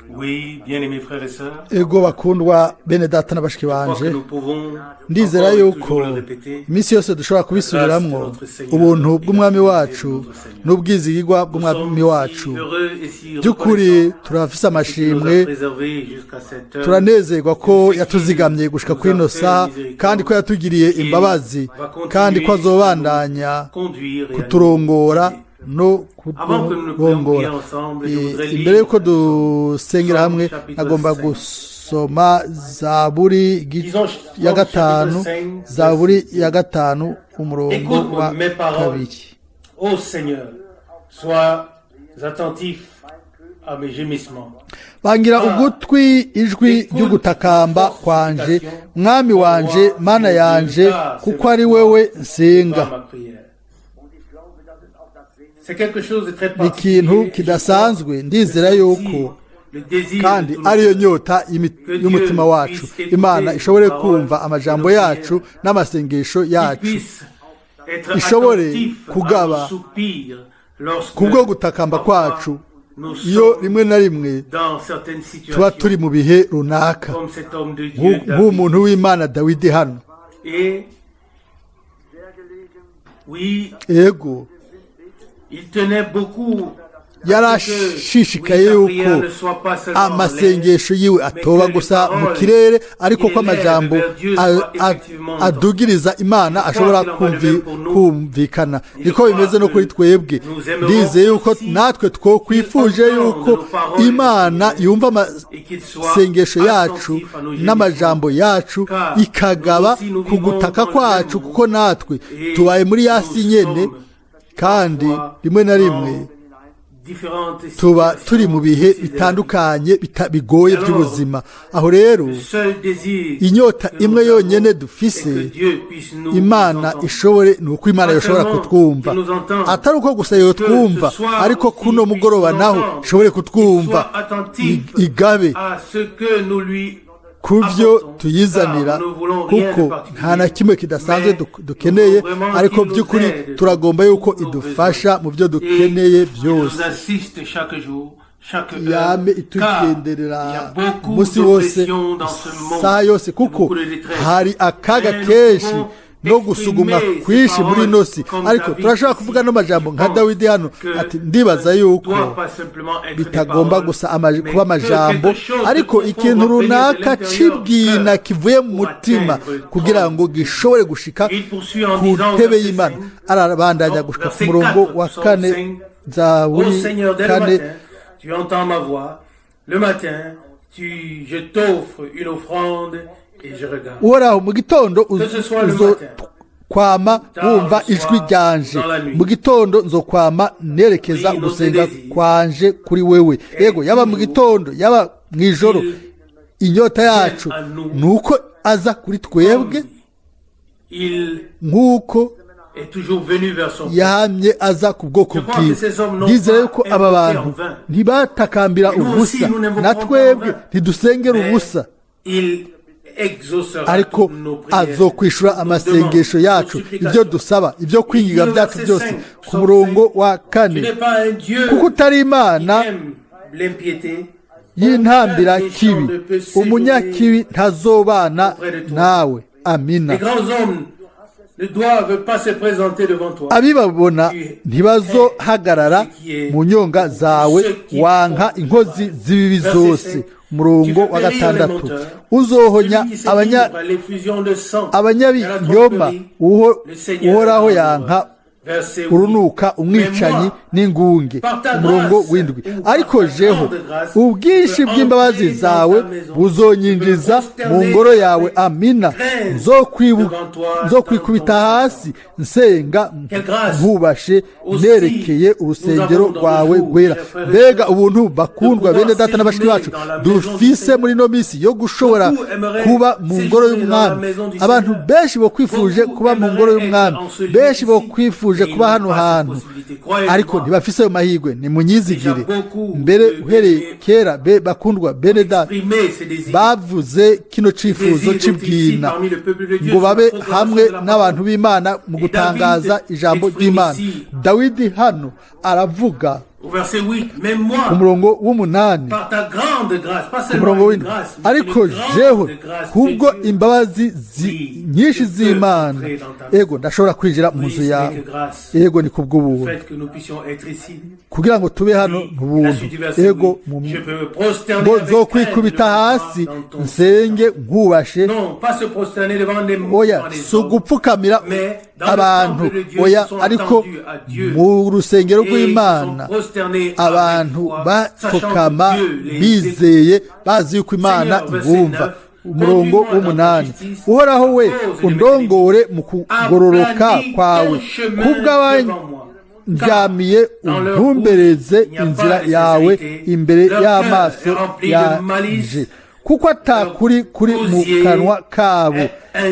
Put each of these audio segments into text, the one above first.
Oui, bien-aimés frères et sœurs, Ego bakundwa bene data na bashiki je crois banje, que nous pouvons ndizera encore et yuko toujours le répéter. Iminsi yose dushobora kubisubiramwo, ubuntu bw'umwami wacu n'ubwizigirwa Nous bw'umwami sommes wacu. si heureux et si By'ukuri reconnaissants turafise qu'il nous a amashimwe, préservés jusqu'à cette heure. Turanezerwa ko yatuzigamye gushika kuri ino saha, kandi ko yatugiriye imbabazi, kandi ko azobandanya Conduire et à nous kuturongora guider. No kuturongora. Imbere y'uko dusengera hamwe, agomba gusoma Zaburi ya 5, Zaburi ya 5, umurongo wa 2. Ô Seigneur, sois attentif à mes gémissements. Bangira ugutwi ijwi ry'ugutakamba kwanje, Mwami wanje, Mana yanje, kuko ari wewe nsenga. Par ma prière. C'est quelque chose de très Ni particulier. ikintu kidasanzwe, ndizera yuko Le désir kandi de tous nos ariyo nyota y'umutima wacu, Imana ishobore kumva amajambo yacu n'amasengesho yacu, puisse être ishobore attentif à kugaba nos soupirs lorsque kubwo gutakamba parfois kwacu nous iyo sommes rimwe na rimwe dans certaines tuba situations turi mu bihe runaka, comme cet homme de Dieu David. Nk'umuntu w'Imana Dawidi hano. Et oui, Ego, il tenait beaucoup yarashishikaye yuko amasengesho yiwe atoba gusa mu kirere, ariko ko amajambo adugiriza Imana ashobora kumvikana. Niko bimeze no kuri twebwe. Ndizeye yuko natwe twokwifuje yuko Imana yumva amasengesho yacu n'amajambo yacu, ikagaba ku gutaka kwacu, kuko natwe tubaye muri yasi nyene, kandi rimwe na rimwe tuba turi mu bihe bitandukanye bigoye by'ubuzima. Aho rero inyota imwe yonyine dufise, Imana ishobore, ni uko Imana yoshobora kutwumva. Atari uko gusa yotwumva, ariko kuno mugoroba naho ishobore kutwumva, igabe ku byo tuyizanira, kuko nta na kimwe kidasanzwe dukeneye, ariko by'ukuri turagomba yuko idufasha mu byo dukeneye byose, yame itugenderera umunsi wose, isaha yose, kuko hari akaga kenshi no gusugumwa kwinshi muri ino si. Ariko turashobora kuvuga n'amajambo nka Dawidi hano ati: "Ndibaza yuko bitagomba gusa kuba amajambo, ariko ikintu runaka cibwina kivuye mu mutima kugira ngo gishobore gushika ku ntebe y'Imana." Arabandanya gushika ku murongo wa 4, Zaburi 4. Tu entends ma voix. Le matin, je t'offre une offrande et je regarde. Uhoraho, mu gitondo uzokwama wumva ijwi ryanje, mu gitondo nzokwama nerekeza ugusenga kwanje kuri wewe. Yego, yaba mu gitondo, yaba mu ijoro, inyota yacu ni uko aza kuri twebwe nk'uko yahamye aza ku bwoko bwiwe. Ndizera yuko aba bantu ntibatakambira ubusa, na twebwe ntidusengera ubusa, ariko azokwishura amasengesho yacu, ibyo dusaba, ibyo kwinginga byacu byose. Ku murongo wa 4: "Kuko utari Imana y'intambira kibi, umunyakibi ntazobana nawe." Amina. "Abibabona ntibazohagarara mu nyonga zawe, wanka inkozi z'ibibi zose." Umurongo wa 6: "Uzohonya abanyabinyoma, Uhoraho yanka urunuka umwicanyi n'ingunge." Umurongo w'7: "Ariko jeho, ubwinshi bw'imbabazi zawe buzonyinjiza mu ngoro yawe." Amina. "Nzokwikubita hasi nsenga, nkubashe nerekeye urusengero rwawe rwera." Mbega ubuntu, bakundwa bene data na bashiki bacu, dufise muri ino minsi yo gushobora kuba mu ngoro y'umwami! Abantu benshi bokwifuje kuba mu ngoro y'umwami, benshi bokwifuje kuba hano hantu, ariko ntibafise ayo mahirwe. Ni munyizigire. Mbere uhereye kera, bakundwa bene data, bavuze kino cifuzo c'ibwina ngo babe hamwe n'abantu b'Imana mu gutangaza ijambo ry'Imana. Dawidi hano aravuga. Ku murongo w'umunani, ku murongo w'indwi: ariko jewe, kubwo imbabazi nyinshi z'Imana, ego, ndashobora kwinjira mu nzu yawe. Ego, ni kubw'ubuntu kugira ngo tube hano, n'ubuntu. Ego, ngo nzokwikubita hasi nsenge nkubashe. Oya, si ugupfukamira abantu, oya, ariko mu rusengero rw'Imana abantu bapfukama bizeye, bazi yuko Imana ibumva. Umurongo w'umunani: Uhoraho we, undongore mu kugororoka kwawe kubw'abandyamiye, untumbereze inzira yawe imbere y'amaso yanje, kuko atakuri kuri mu kanwa kabo,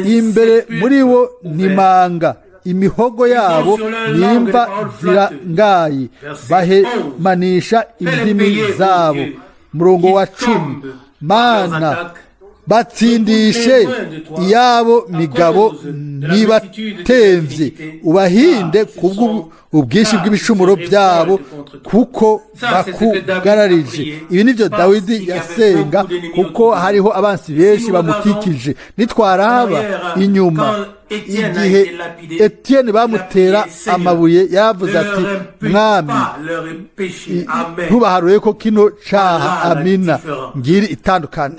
imbere muri bo nimanga, imihogo yabo nimva zirangaye, bahemanisha indimi zabo. Murongo wa 10: Mana, batsindishe iyabo migabo nibatemvye, ubahinde kubw'ubwinshi bw'ibicumuro byabo, kuko bakugararije. Ibi nivyo Dawidi yasenga, kuko hariho abansi benshi bamukikije. Nitwaraba inyuma, igihe Etienne bamutera amabuye, yavuze ati: "Mwami, ntubaharuye ko kino caha." Amina. Ngiri itandukanye.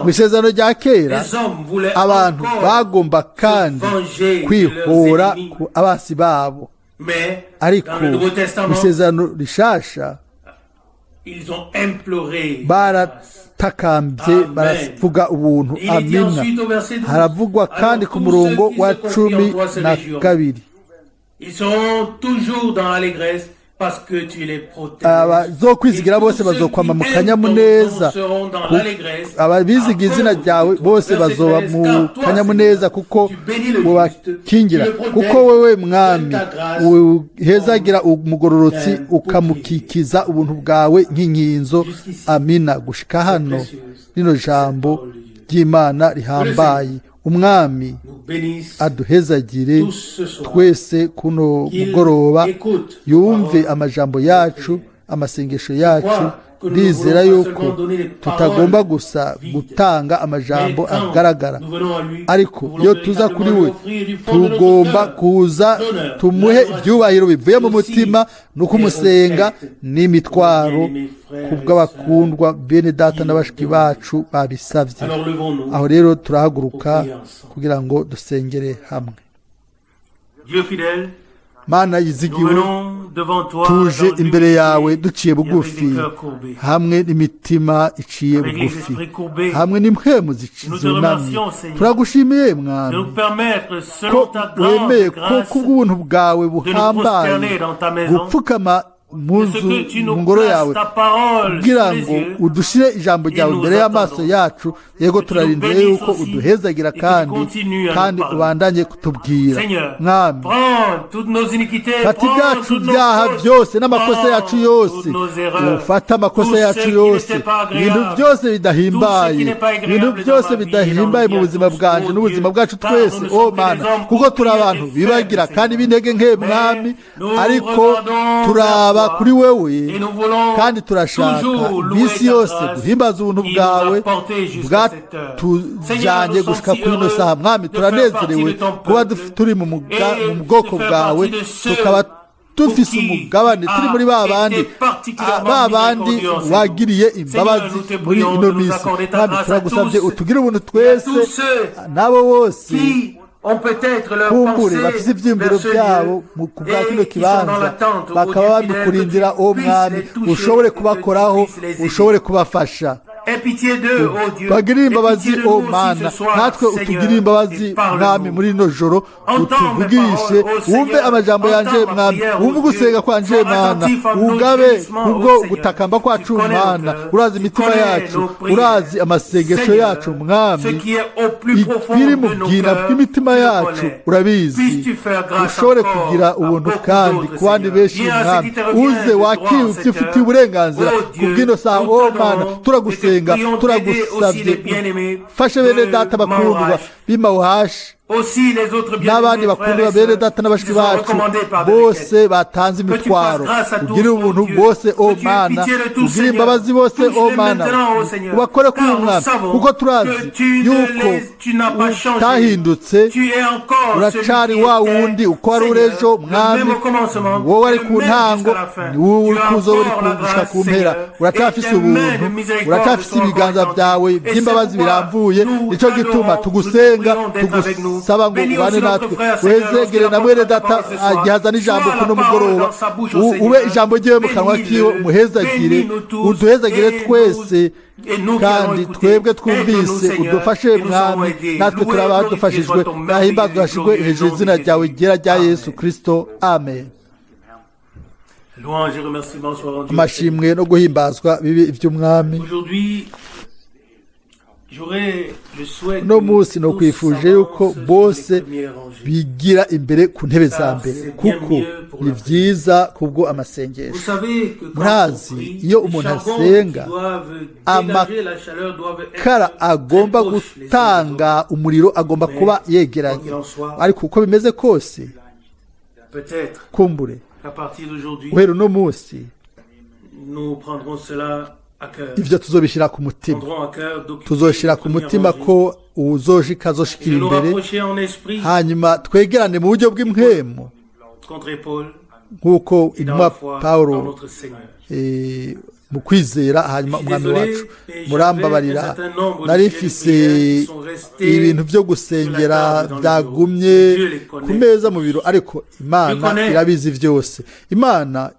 Mu Isezerano rya Kera, abantu bagomba kandi kwihora ku abansi babo, ariko mu Isezerano Rishasha baratakambye, baravuga ubuntu. Amina. Haravugwa kandi ku murongo wa 12: abazokwizigira bose bazokwama mu kanyamuneza, ababiziga izina ryawe bose bazoba mu kanyamuneza, kuko ubakingira, kuko wewe Mwami uhezagira umugororotsi, ukamukikiza ubuntu bwawe nk'inkinzo. Amina. Gushika hano, rino jambo ry'Imana rihambaye. Umwami aduhezagire twese kuno mugoroba, yumve amajambo yacu, amasengesho yacu. Ndizera yuko tutagomba gusa gutanga amajambo agaragara, ariko iyo tuza kuri we, tugomba kuza tumuhe ibyubahiro bivuye mu mutima no kumusenga n'imitwaro kubw'abakundwa bene data n'abashiki bacu babisabye. Aho rero turahaguruka kugira ngo dusengere hamwe. Mana yizigiwe, tuje imbere yawe duciye bugufi, hamwe n'imitima iciye bugufi, hamwe n'impwemu zunamye. Turagushimiye, Mwami, ko wemeye ko kubw'ubuntu bwawe buhambaye gupfukama mu nzu, mu ngoro yawe, kugira ngo udushire ijambo ryawe imbere y'amaso yacu. Yego, turarindiriye yuko uduhezagira kandi ubandanye kutubwira. Mwami, fata ibyacu byaha byose n'amakosa yacu yose, ufate amakosa yacu yose, ibintu byose bidahimbaye, ibintu byose bidahimbaye mu buzima bwanje n'ubuzima bwacu twese, o Mana, kuko turi abantu bibagira kandi b'intege nke, Mwami, ariko turaba kuri wewe kandi turashaka iminsi yose guhimbaza ubuntu bwawe bwatujyanye gushika kuri ino saha. Mwami, turanezerewe kuba turi mu bwoko bwawe, tukaba dufise umugabane, turi muri ba bandi wagiriye imbabazi muri ino minsi. Mwami, turagusabye utugire ubuntu twese, n'abo bose kumbure bafise ivyiyumviro vyabo ku bwa kino kibanza, bakaba babikurindira. O Mwami, ushobore kubakoraho, ushobore kubafasha. Bagirire imbabazi, o Mana, natwe utugirire imbabazi, Mwami, muri rino joro utuvugishe. Wumve amajambo yanje, Mwami, wumve ugusenga kwanje, Mana, ugabe kubwo gutakamba kwacu. Mana, urazi imitima yacu, urazi amasengesho yacu. Mwami, ibiri mu bwina bw'imitima yacu urabizi. Ushobore kugira ubuntu kandi ku bandi benshi. Mwami, uze wakire ibyo ufitiye uburenganzira ku bw'ino saha. O Mana, turagusenga, turagusabye, fashe bene data bakundwa b'Imawuhashi. N'abandi bakundwa bene data n'abashiki bacu bose batanze imitwaro, ugire ubuntu bwose, o Mana, ugire imbabazi bose, o Mana, ubakore kuri uyu mwami, kuko turazi yuko utahindutse, uracari wa wundi uko wari uri ejo, Mwami, wowe ari ku ntango, wowe uri kuzoba uri gushika ku mpera. Uracafise ubuntu, uracafise ibiganza byawe by'imbabazi birambuye. Nicyo gituma tugusenga, tugusaba ngo ubane natwe, wezegere na mwene data agihaza n'ijambo kuno mugoroba, ube ijambo ryiwe mu kanwa kiwe, umuhezagire, uduhezagire twese, kandi twebwe twumvise udufashe, Mwami, natwe turaba dufashijwe. Nahimbazwe, hashirwe hejuru izina ryawe ryera rya Yesu Kristo, amen. Louange et remerciements soient rendus au Amashimwe no guhimbazwa bibe iby'Umwami. Seigneur. Aujourd'hui, j'aurais le souhait Uno que munsi tous nokwifuje yuko s'avancent sur bose les premières rangées. bigira imbere ku ntebe za mbere, kuko ni byiza kubwo amasengesho. Vous savez que quand on Murazi, prie, iyo les umuntu charbons asenga, qui doivent dégager la chaleur doivent être amakara agomba très proches les uns des autres. gutanga umuriro agomba kuba yegeranye. Quoi qu'il en soit, Ariko uko bimeze kose, peut-être kumbure qu'à partir d'aujourd'hui, guhera uno munsi, nous prendrons cela à cœur. Ibyo tuzobishyira ku mutima. Prendrons à cœur d'occuper Tuzoshira les ku premières mutima rangées ko uwuzoshika et azoshikira de nous imbere, rapprocher en esprit hanyuma twegerane mu buryo bw'impwemu, contre épaule nk'uko et dans intumwa la foi dans Pawulo notre Seigneur. Mu kwizera, hanyuma Umwami wacu. Murambabarira, nari mfise ibintu byo gusengera byagumye ku meza mu biro, ariko Imana irabizi byose. Imana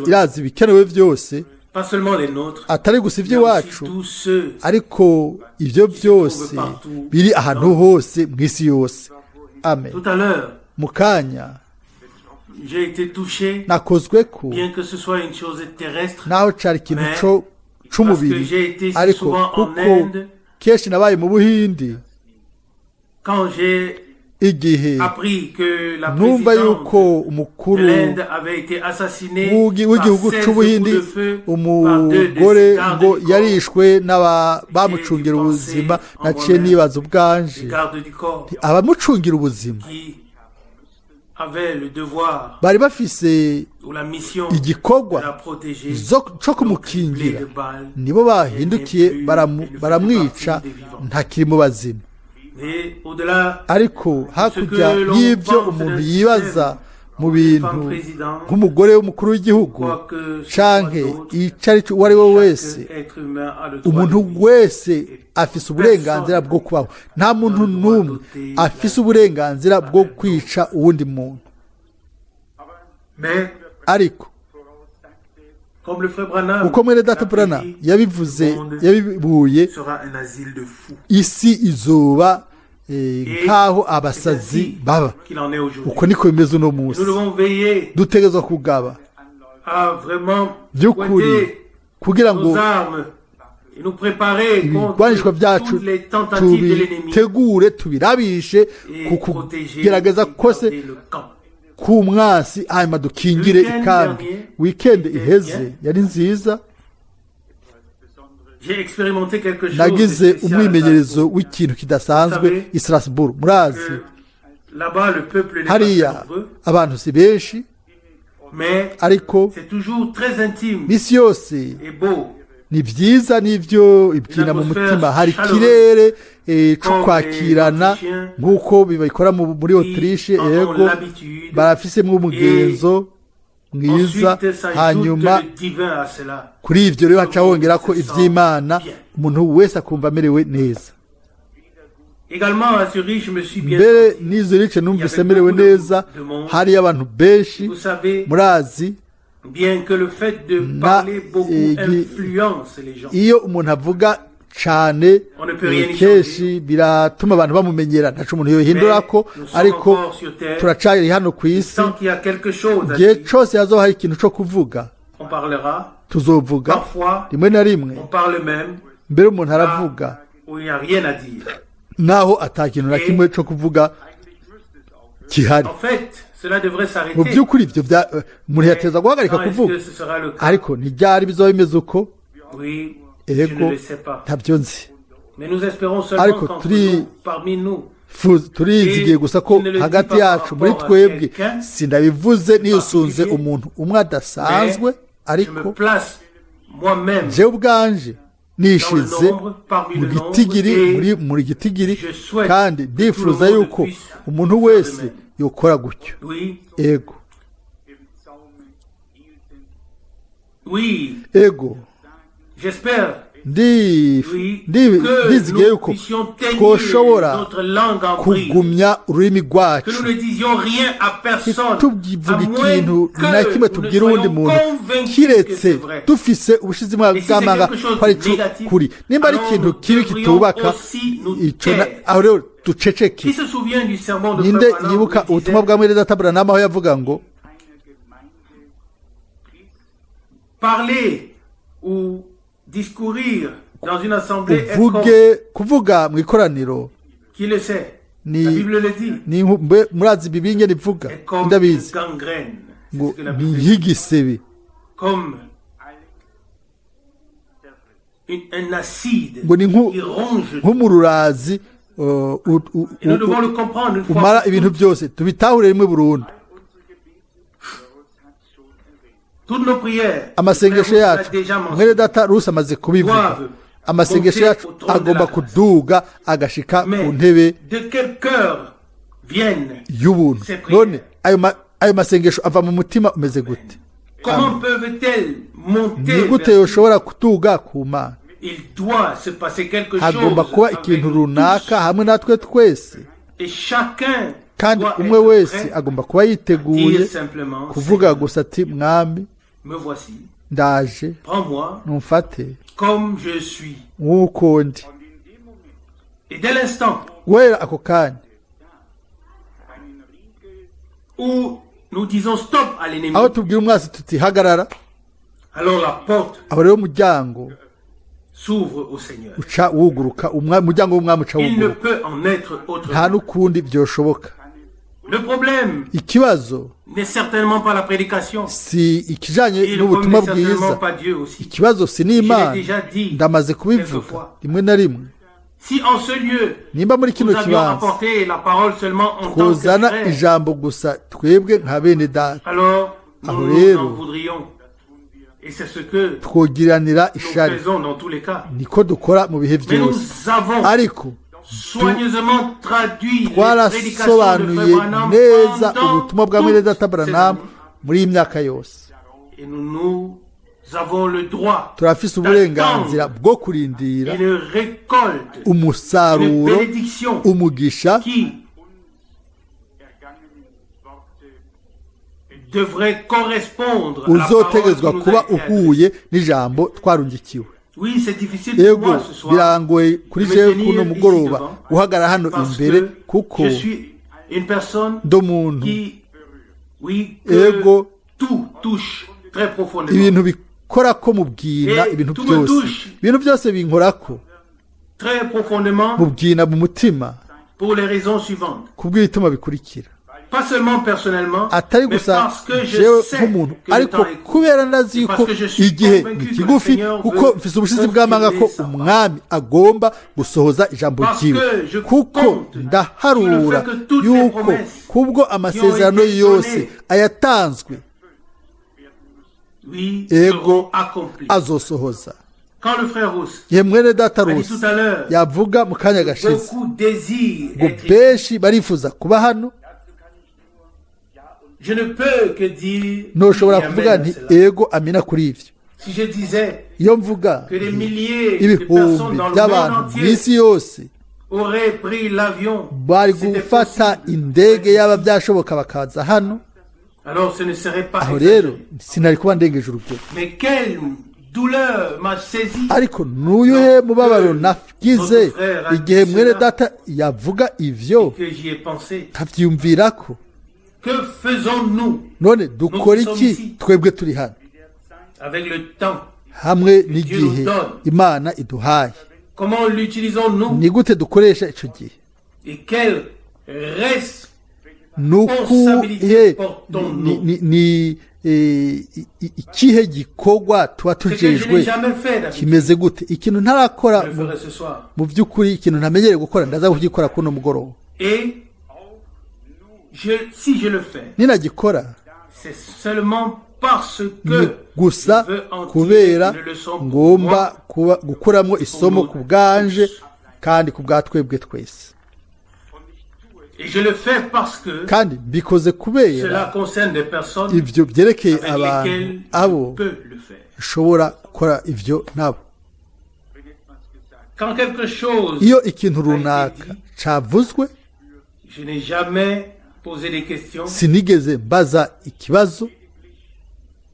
irazi ibikenewe byose, Pas seulement les nôtres, atari gusa mais aussi iby'iwacu, tous ceux ariko ibyo byose biri ahantu hose mu isi yose. Amen. Tout à l'heure, Mu kanya j'ai été touché, nakozwe ko, bien que ce soit une chose terrestre, naho cari ikintu co c'umubiri, parce que j'ai été si ariko souvent en kuko Inde, kenshi nabaye mu Buhindi, quand j'ai igihe appris que la numva présidente yuko de umukuru l'Inde avait été assassinée par w'igihugu 16 coups c'Ubuhindi, de feu par deux de umugore ses gardes ngo du corps, yarishwe n'aba bamucungira ubuzima, naciye nibaza ubwanje, les gardes du corps abamucungira ubuzima qui avaient le devoir bari bafise ou la mission de igikorwa la protéger, co ont kumukingira, criblé de balles. nibo bahindukiye baramwica, ntakiri mu bazima. Mais au-delà Ariko hakurya y'ibyo umuntu yibaza mu bintu nk'umugore w'umukuru w'igihugu quoi que ce soit canke d'autre, ico ari cyo, uwo ari we wese, chaque être humain a le droit umuntu de vivre. wese afise uburenganzira bwo kubaho. Nta muntu n'umwe afise uburenganzira bwo kwica uwundi muntu. Mais Ariko comme le frère Branham uko mwene data l'a Brana prédit, yabivuze, le monde yabibuye, sera un asile de fous. Isi izoba nk'aho C'est abasazi ainsi baba. qu'il en est aujourd'hui. Uko niko bimeze uno munsi. Nous devons veiller Dutegerezwa kugaba à vraiment by'ukuri pointer kugira ngo nos armes et nous préparer ibigwanishwa contre byacu toutes les tentatives de l'ennemi tubitegure, tubirabishe et ku protéger kugerageza et kose garder le camp. ku mwasi, hanyuma dukingire Weekend ikambi. dernier Weekend était iheze bien. yari nziza. J'ai expérimenté quelque chose de Nagize spécial à umwimenyerezo Salzbourg. w'ikintu kidasanzwe Vous savez i Strasbourg. Murazi, Que là-bas, le peuple n'est pas hariya très nombreux, abantu si benshi, mais ariko c'est toujours très intime misi yose et beau. Ni byiza n'ibyo ibyina mu mutima, hari ikirere cyo kwakirana nk'uko bibikora muri Autriche. Qui en ont Yego, l'habitude. barafisemo umugenzo mwiza. Ensuite, s'ajoute Hanyuma le divin à cela. Kuri ibyo rero haca hongera ko iby'Imana, umuntu wese akumva amerewe neza. Également à Zurich, je me suis bien Mbere senti. n'i Zurich numvise merewe neza, hariyo abantu benshi. Vous savez Murazi, bien que le fait de parler beaucoup influence les gens. Iyo umuntu avuga cane, On ne peut rien y kenshi biratuma abantu bamumenyera, ntaco umuntu yohindura ko. Mais nous sommes Ariko encore sur terre. turacari hano ku isi. Tant qu'il y a quelque chose à Igihe dire, cose hazoba hari ikintu co kuvuga, on parlera. tuzovuga. Parfois, Rimwe na rimwe on parle même mbere umuntu aravuga où il n'y a rien à dire. naho ata kintu na kimwe co kuvuga gihari. En fait, cela devrait Mu s'arrêter. by'ukuri ibyo umuntu yateza guhagarika Quand est-ce kuvuga. que ce sera le cas? Ariko ntibyari bizoba bimeze uko? Oui, je Ego, ne le sais pas. ntabyo nzi. Mais nous espérons seulement Ariko qu'entre turi nous, parmi nous, Turizigiye gusa ko hagati yacu muri twebwe, sindabivuze nisunze umuntu umwe adasanzwe, ariko jewe ubwanje nishize mu gitigiri, muri gitigiri, kandi ndifuza yuko umuntu wese yokora gutyo. Ego, ego, ndizigiye yuko twoshobora kugumya ururimi rwacu, ntituvuge ikintu na kimwe tubwira uwundi muntu kiretse dufise ubushizi bw'amanga ko ari cyo kuri. Nimba ari ikintu kibi kitubaka ico, aho rero duceceke. Ninde yibuka ubutumwa bwa mwene data Branham aho yavuga ngo parler ou discourir dans une assemblée est comme uvuge kuvuga mu ikoraniro qui le sait, ni la Bible le dit, ni murazi Bibiliya ingene ivuga, est comme une ndabizi gangrène. C'est ngo ce que la ni Bible dit. nk'igisebe, Comme un acide ngo ni qui ronge. nk'umururazi Et nous devons le comprendre une fois umara pour ibintu toutes. byose, tubitahure rimwe burundu. Toutes nos prières, Amasengesho le frère yacu, Russe l'a déjà mwene mentionné, data Rusi amaze kubivuga, amasengesho yacu agomba kuduga agashika ku mais ntebe de quel cœur viennent? y'ubuntu. None ayo masengesho ava mu mutima umeze gute? Comment peuvent-elles monter Ni gute vers- yoshobora kuduga ku Mana? Il doit se passer quelque Hagomba chose kuba avec ikintu nous runaka tous. hamwe natwe twese, Et chacun kandi doit umwe être wese prêt agomba kuba à yiteguye dire simplement: kuvuga Seigneur, gusa ati: Mwami, me voici, ndaje, prends-moi numfate comme je suis. nk'uko ndi. Et dès l'instant Guhera ako kanya où nous disons stop à l'ennemi, aho tubwira umwasi tuti: hagarara, alors la porte aho rero umuryango s'ouvre au Seigneur. uca wuguruka, umuryango w'umwami uca Il ne wuguruka. peut en être Nta autrement. n'ukundi byoshoboka. Le problème Ikibazo n'est certainement pas la prédication. si ikijanye Et le problème n'ubutumwa n'est certainement bwiza, pas Dieu aussi. ikibazo si n'Imana. Je l'ai déjà dit Ndamaze kubivuga quelquefois. rimwe na rimwe. Si en ce lieu, Nimba muri kino nous avions kibanza apporté la parole seulement en tant que twozana frères, ijambo gusa twebwe nka bene data, alors nous aho nous rero en voudrions. Et c'est ce que twogiranira nous ishari. faisons dans tous les cas. Niko dukora mu bihe Mais byose, nous avons ariko soigneusement traduit les prédications de Frère twarasobanuye Branham neza pendant ubutumwa bwa mwene data toutes ces Branham années. muri iyi myaka yose. Et nous avons le droit Turafise uburenganzira bwo kurindira une récolte, une umusaruro, bénédiction umugisha qui devrait correspondre à la parole qui uzotegezwa nous kuba a été adressée. uhuye n'ijambo twarungikiwe. Oui, c'est difficile pour Ego, moi ce soir birangoye kuri de me jewe tenir kuno ici mugoroba devant guhagarara hano parce imbere, que kuko je suis une personne ndi umuntu, qui, oui, que ego, tout touche très profondément. ibintu bikora ko mubwina, Et ibintu tout me byose, touche. ibintu byose binkorako Très profondément mubwina mu mutima pour les raisons suivantes. kubw'ibituma bikurikira. Pas seulement personnellement, Atari mais gusa parce que je jewe sais nk'umuntu, que le ariko temps est court. kubera ndazi yuko Parce que je suis igihe convaincu ni que le kigufi, Seigneur kuko veut mfise ubushizi bw'amanga ko confirmer sa umwami agomba gusohoza ijambo Parce ryiwe, que je kuko compte sur le ndaharura fait que toutes les yuko promesses kubwo amasezerano qui ont été yose données ayatanzwe, oui, ego, seront accomplies. azosohoza. Quand le frère Rousse Igihe mwene data a dit Rusi tout à l'heure, yavuga mu kanya gashize beaucoup désirent ngo être ici. benshi barifuza kuba hano, Je ne peux que dire ntushobora oui, kuvuga amen à nti cela. ego amina kuri ivyo. Si je disais Iyo mvuga que des milliers de personnes ibihumbi dans le monde by'abantu mu entier isi yose auraient pris l'avion, bari c'était gufata possible. indege, yaba byashoboka bakaza hano, Alors ce ne serait pas aho rero exagéré. sinari kuba ndengeje urugero. Mais quelle douleur m'a saisi Ariko n'uyuhe mubabaro nagize igihe mwene data yavuga ivyo, que j'y ai pensé. nkavyiyumvirako. Que faisons-nous None dukora iki twebwe turi hano avec le temps? Hamwe n'igihe Imana iduhaye, Comment l'utilisons-nous? ni gute dukoresha ico gihe? Et quelle responsabilité Nukuhe portons-nous? ni ikihe gikorwa tuba Ce que je n'ai tujejwe jamais fait d'habitude, kimeze gute? Ikintu ntarakora je le ferai ce soir. mu by'ukuri, ikintu ntamenyereye gukora, ndaza kugikora kuno mugoroba. Et si je le fais, Ninagikora c'est seulement parce ni que gusa je veux en tirer kubera une leçon pour ngomba moi kuba gukuramo isomo ku bwanje kandi ku bwa twebwe twese. Et je le fais parce que Kandi mbikoze kubera cela concerne des personnes ibyo byerekeye avec abantu lesquelles abo je peux le faire. nshobora gukora ibyo nabo. Quand quelque chose, Iyo ikintu runaka cavuzwe, je n'ai jamais posé des questions, sinigeze mbaza ikibazo.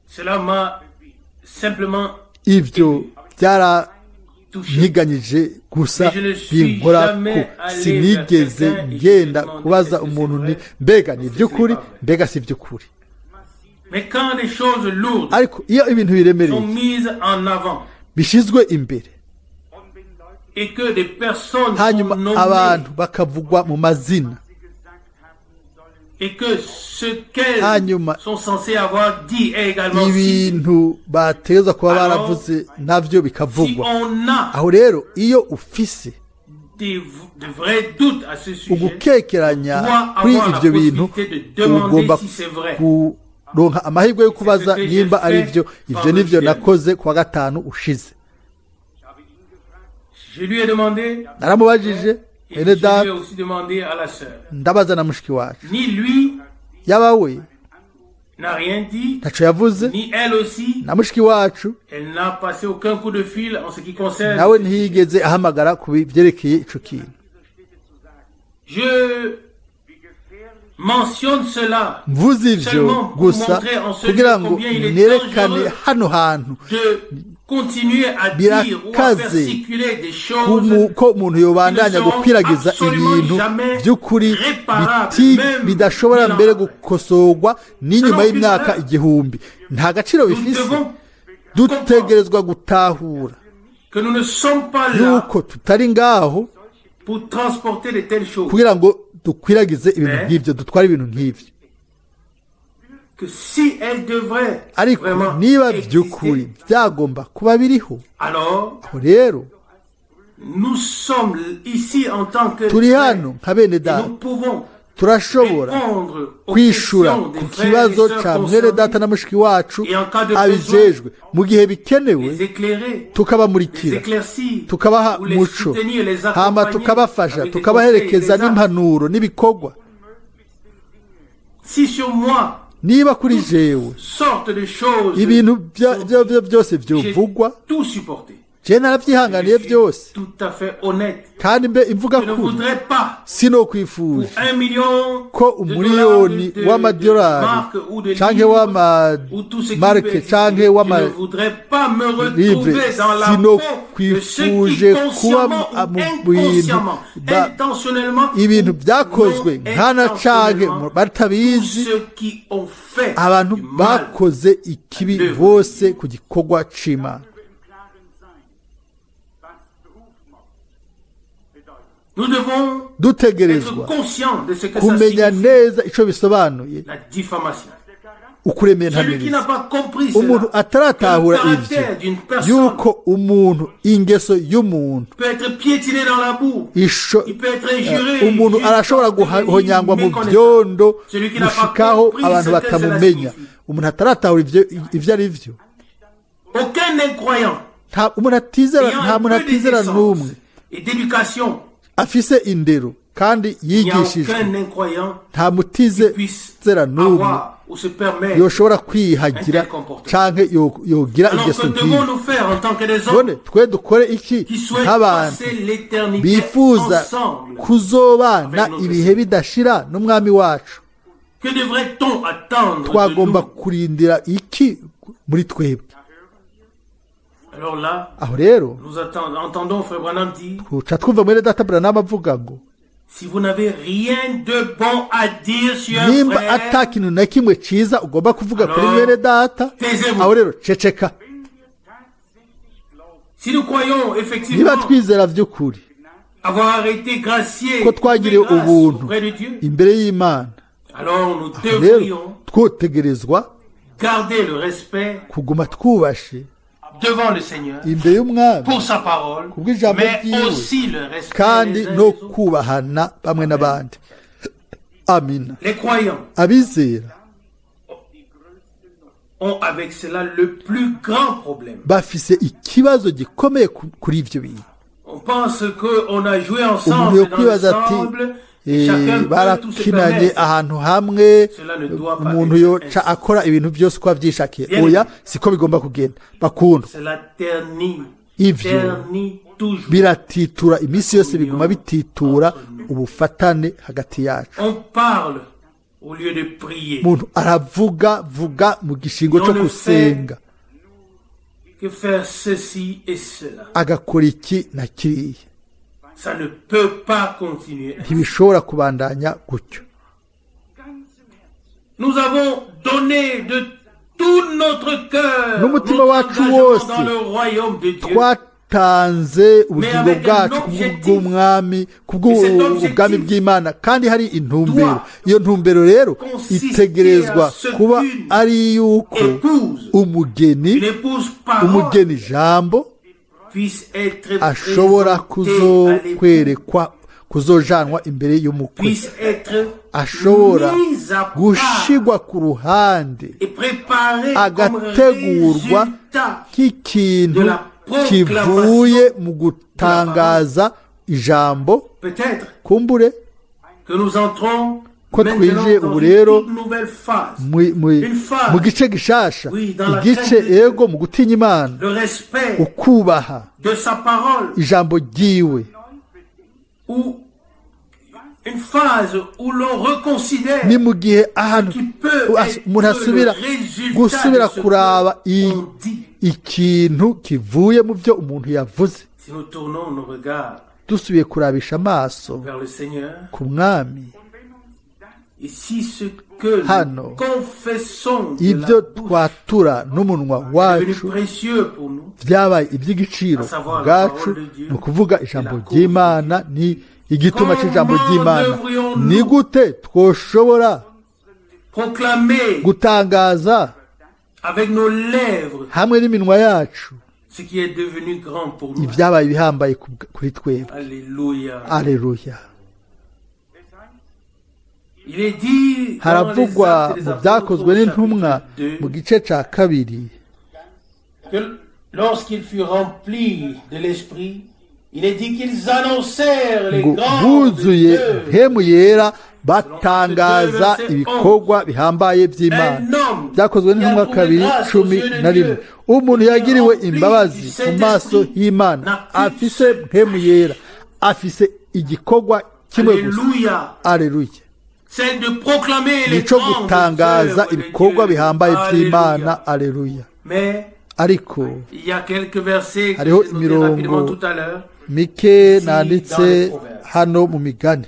Cela m'a simplement Ibyo touché. byaranyiganyije gusa Mais je ne suis binkora ko jamais allé sinigeze vers quelqu'un et ngenda je lui ai demandé kubaza est-ce que umuntu c'est ni vrai, mbega ni est-ce que iby'ukuri, c'est pas vrai. Mbega si iby'ukuri. Mais quand des choses lourdes Ariko iyo ibintu biremereye sont mises en avant bishyizwe imbere, et que des personnes sont hanyuma nommées abantu bakavugwa mu mazina, et que ce qu'elles hanyuma sont censées avoir dit est également cité, ibintu bategerezwa kuba Alors, baravuze navyo si bikavugwa, on a aho rero iyo ufise de vrais doutes à ce sujet, ugukekeranya doit kuri avoir la ivyo bintu, possibilité de demander ugomba si c'est vrai. kuronka amahirwe yo kubaza C'est ce que nimba j'ai ari fait byo. Ivyo vendredi nivyo dernier. nakoze kuwa gatanu ushize. Je lui ai demandé Naramubajije et mwene je lui ai data, aussi demandé à la sœur. ndabaza na mushiki wacu. Ni lui Yaba we n'a rien dit, ntaco yavuze, ni elle aussi, na mushiki wacu elle n'a passé aucun coup de fil en ce qui concerne. nawe ntiyigeze ahamagara ku byerekeye ico kintu. Je mentionne cela Mvuze ivyo seulement pour gusa montrer en ce kugira lieu ngo combien il est nerekane dangereux hano hantu de continuer à dire ou à faire birakaze circuler des choses ko umuntu yobandanya qui ne seront gukwiragiza absolument ibintu jamais by'ukuri réparables, même bidashobora mille ans mbere après. gukosorwa n'inyuma Selon y'imyaka Peter, 1000. Nta gaciro nous bifise. devons Dutegerezwa gutahura que nous ne sommes pas là yuko tutari ngaho pour transporter de telles choses. kugira ngo dukwiragize ibintu Mais- nk'ivyo, dutware ibintu nk'ivyo. Que si elles devraient Ariko vraiment niba exister, by'ukuri byagomba kuba biriho, alors aho rero nous sommes ici en tant que turi frères hano nka bene et data, nous pouvons turashobora répondre aux kwishura questions des ku frères et kibazo sœurs ca mwene concernés, data na mushiki wacu Et en cas de abijejwe mu gihe bikenewe, les éclairer, les tukabamurikira, éclaircir, tukabaha ou les umuco, soutenir, les hama accompagner tukabafasha, avec des tukabaherekeza conseils, des actes. n'impanuro n'ibikorwa. Si sur moi Niba kuri jewe sorte de choses, ibintu byose j'ai vyovugwa, tout supporté. je naravyihanganiye Je suis byose. tout à fait honnête. Kandi mbe imvuga Je ne kuri, voudrais pas sinokwifuje pour 1 million ko de dollars umuriyoni de w'amadolari marques ou de canke livres ou tout ce qui peut w'amamarke exister, canke je ne w'ama voudrais pas me livre, retrouver dans la peau de ceux qui sinokwifuje kuba consciemment ou mu bintu inconsciemment, intentionnellement ibintu ou byakozwe non nkana canke intentionnellement, tous batabizi, ceux qui ont fait abantu du mal bakoze ikibi l'œuvre. Bose ku gikorwa c'Imana. Nous devons être Dutegerezwa conscients de ce que ça kumenya signifie, neza ico bisobanuye la diffamation. Celui qui ukurementaniriza. n'a pas compris Umuntu cela, que ataratahura le ivyo, caractère d'une personne yuko umuntu ingeso y'umuntu peut être piétiné dans la boue, il peut être injuré umuntu jusqu'à arashobora devenir guhonyangwa mu méconnaissable. vyondo Celui qui n'a pas gushikaho compris abantu ce que cela batamumenya. signifie. Umuntu ataratahura ivyo ivyo ari vyo, Aucun incroyant nta umuntu atizera, ayant nta un muntu peu de atizera n'umwe décence et d'éducation, afise indero kandi il n'y a yigishijwe, aucun incroyant nta puisse mutizera n'umwe avoir ou se permettre. yoshobora kwihagira Un tel comportement. canke yogira Alors ingeso que nk'iyo. devons-nous faire en tant que des hommes None twe dukore iki qui souhaitent nk'abantu passer l'éternité bifuza ensemble? kuzobana avec notre ibihe Seigneur? bidashira n'umwami wacu? Que devrait-on attendre de Twagomba nous? kurindira iki muri twebwe? Alors là, Aho rero nous entendons Frère Branham dire, tuca twumva mwene data Branham avuga ngo si vous n'avez rien de bon à dire sur un nimba frère, ata kintu na kimwe ciza ugomba kuvuga kuri Alors, mwene data, taisez-vous. aho rero ceceka. Si nous croyons Niba effectivement twizera vy'ukuri avoir été graciés, ko twagiriwe trouvé grâce ubuntu auprès de Dieu, imbere y'Imana, alors nous rero devrions twotegerezwa garder le respect kuguma twubashe devant le Seigneur, imbere y'umwami pour sa parole, kubw'ijambo mais ryiwe, aussi le respect kandi les uns no des autres. kubahana bamwe n'abandi. Amina. Les croyants Abizera ont avec cela le plus grand problème. bafise ikibazo gikomeye kuri ivyo bintu. On pense qu'on a joué Umuntu ensemble dans le yokwibaza ati sable, et chacun peut tout se barakinanye permettre. ahantu hamwe, Cela ne doit pas umuntu être yoca ainsi. akora ibintu byose uko avyishakiye. Bien Oya, aimé. siko bigomba kugenda bakundwa. Cela ternit, Ivyo ternit toujours. biratitura iminsi yose, biguma bititura ubufatane hagati yacu. On parle au lieu de prier. Umuntu aravuga vuga mu gishingo cyo On ne gusenga, Que faire ceci et cela. agakora iki na kiriya. Ça ne peut pas continuer. Ntibishobora kubandanya gutyo. Nous avons donné de tout notre cœur N'umutima notre wacu engagement wose dans le royaume de Dieu. Twatanze ubugingo avec bwacu un kubw'umwami, kubw'ubwami bw'Imana, kandi hari intumbero. Iyo ntumbero rero consister itegerezwa à ce kuba qu'une ari yuko épouse, umugeni, une épouse parole umugeni jambo puisse être ashobora présentée à l'époux, kuzokwerekwa, kuzojanwa imbere y'umukwe, puisse être ashobora mise à part gushigwa ku ruhande, et préparée comme agategurwa résultat nk'ikintu de la kivuye mu gutangaza ijambo. Peut-être Kumbure que nous entrons ko maintenant twinjiye dans ubu une rero toute nouvelle phase. mu Une phase. mu gice gishasha, Oui, dans la igice crainte de Dieu. ego mu gutinya Imana, Le respect ukubaha de sa parole ijambo ryiwe, ou une phase où l'on reconsidère ni mu gihe ahantu qui peut être umuntu le asubira résultat gusubira de ce kuraba qu'on dit. ikintu kivuye mu byo umuntu yavuze. Si nous tournons nos regards Dusubiye kurabisha amaso vers le Seigneur, ku mwami, et si ce que nous Hano, confessons de ibyo la bouche twatura n'umunwa est devenu wacu précieux pour nous, byabaye iby'igiciro À savoir ku la bwacu, parole de Dieu ni ukuvuga et ijambo la cause ry'Imana ni igituma cy'ijambo Comment ry'Imana. devrions-nous Ni gute twoshobora proclamer gutangaza avec nos lèvres hamwe n'iminwa yacu ce qui est devenu grand pour nous? ibyabaye ibihambaye kuri twebwe? Alléluia. Aleluya. Il est dit dans les Haravugwa Actes des mu Apôtres byakozwe au n'intumwa chapitre 2 mu gice cya kabiri que lorsqu'ils furent remplis de l'Esprit, il est dit qu'ils annoncèrent les ngo grandes buzuye œuvres. mpemu yera batangaza ibikorwa bihambaye by'Imana. Un homme Byakozwe qui a n'intumwa trouvé kabiri grâce aux cumi yeux de na rimwe Dieu, umuntu et qui est yagiriwe rempli imbabazi du mu maso Saint-Esprit, y'Imana n'a qu'une afise mpemu yera afise igikorwa kimwe gusa. Alléluia. Aleluya. Celle de proclamer les Nico grandes gutangaza œuvres de ibikorwa Dieu. bihambaye by'Imana. Alléluia. Aleluya. Mais Ariko il y a quelques versets que hariho j'ai notés rapidement imirongo tout à l'heure. mike nanditse hano mu migani.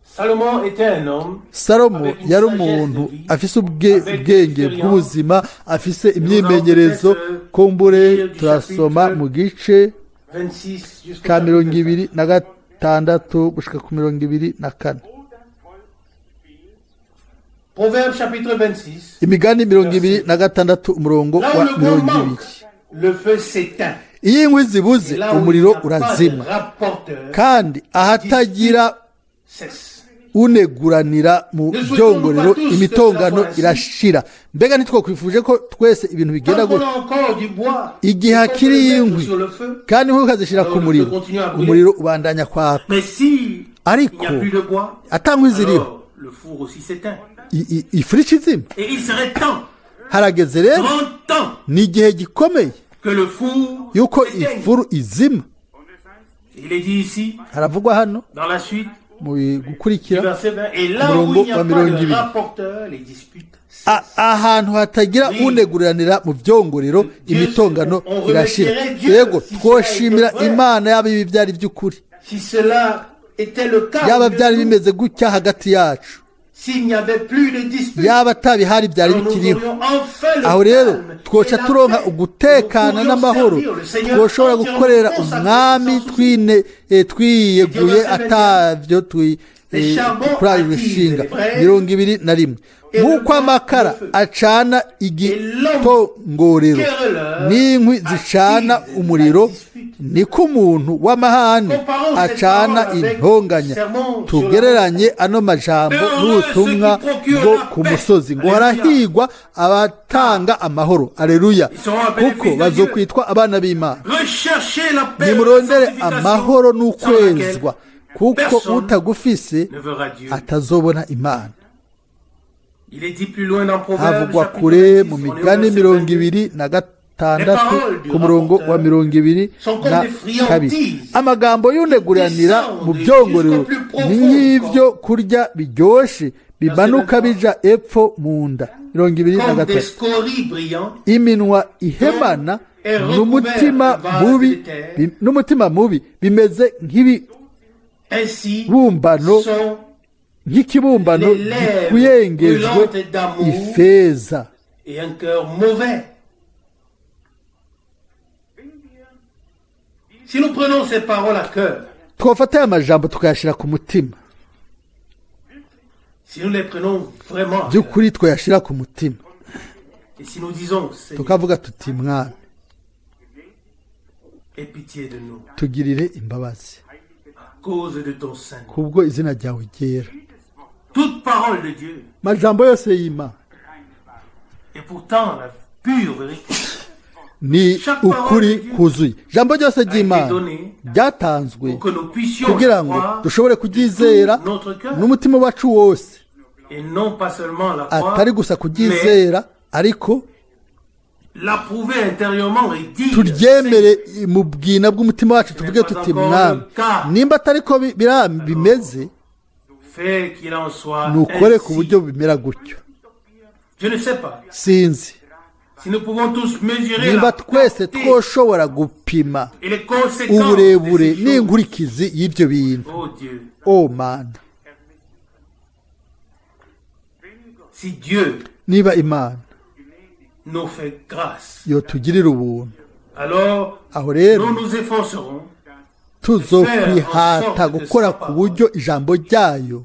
Salomon était un homme Salomo yari umuntu afise ubwenge bw'ubuzima, afise imyimenyerezo. Kumbure turasoma mu gice 26 jusqu'au ka mirongo chapitre ibiri na gatandatu gushika ku 24. Proverbe chapitre 26. Imigani 26 umurongo Là où wa le bois 20. manque, le feu s'éteint. Iyo inkwi zibuze Et là où il umuriro n'y a pas de urazima, rapporteur, kandi ahatagira cesse. uneguranira mu byongorero imitongano irashira. Mbega ntitwakwifuje ko twese ibintu bigenda Tant qu'on gutya? a encore du bois, Igihe et qu'on peut hakiri le mettre inkwi sur le feu, kandi inkwi ukazishyira ku muriro, umuriro ubandanya kwaka. mais si il Ariko n'y a plus de bois, ata nkwi ziriho, alors le four aussi s'éteint. Ifuru ica izima. Et il serait temps, Harageze rero, grand temps, ni igihe gikomeye que le four yuko s'éteigne. ifuru izima. Il est dit ici, Haravugwa hano dans la suite mu du gukurikira verset 20, et là où umurongo il n'y a wa pas mirongo de ibiri. rapporteur, les disputes Ahantu hatagira Oui. uneguranira mu byongorero Dieu, imitongano on irashira. remercierait Dieu Yego, si cela twoshimira était vrai. Imana yaba ibi byari by'ukuri, Si cela était le cas, yaba au milieu byari de nous, bimeze gutya hagati yacu, s'il n'y avait plus de disputes, yaba atabihari byari alors nous bikiriho, aurions enfin le aho rero calme twoca et la turonka paix. ugutekana Nous pourrions n'amahoro, servir le Seigneur twoshobora entièrement gukorera consacré, umwami sans souci. twine twiyeguriye atavyo Kuri ishinga. 21: Nk'uko amakara acana igitongorero n'inkwi zicana umuriro, niko umuntu w'amahane acana intonganya. Tugereranye ano majambo n'ubutumwa bwo ku musozi ngo: "Harahigwa abatanga amahoro, aleluya, kuko bazokwitwa abana b'Imana." Nimurondere amahoro n'ukwezwa, kuko utagufise atazobona Imana. Havugwa kure mu Migani 26 ku murongo wa 22: Amagambo y'uneguranira mu byongorero ni nk'ibyo kurya biryoshe bimanuka bija epfo mu nda. 23: Iminwa ihemana n'umutima mubi bimeze nk'ikibumbano gikuyengejwe ifeza. Et un cœur mauvais. Si nous prenons ces paroles à cœur, Twafata aya majambo tukayashyira ku mutima, si nous les prenons vraiment à cœur, by'ukuri twayashyira ku mutima, et si nous disons, Seigneur, tukavuga tuti: "Mwami, aie pitié de nous, tugirire imbabazi à cause de ton saint nom. kubwo izina ryawe ryera." Toute parole de Dieu Majambo yose y'Imana est pourtant la pure vérité. ni ukuri kuzuye. Ijambo ryose ry'Imana ryatanzwe Pour que nous puissions kugira ngo croire dushobore kuryizera notre cœur n'umutima wacu wose, et non pas seulement la croire, atari gusa kuryizera, ariko l'approuver intérieurement et dire, turyemere mu bwina bw'umutima wacu, tuvuge tuti: "Mwami, nimba atari ko bimeze, fais qu'il en soit nukore ku ainsi. buryo bimera gutyo." Je ne sais pas Sinzi si nous pouvons tous mesurer nimba la twese portée twoshobora gupima et les conséquences uburebure de ces choses. n'inkurikizi y'ibyo bintu. Oh Dieu, O Mana, si Dieu niba Imana nous fait grâce, yotugirira ubuntu, alors aho rero nous nous efforcerons tuzokwihata gukora ku buryo ijambo ryayo,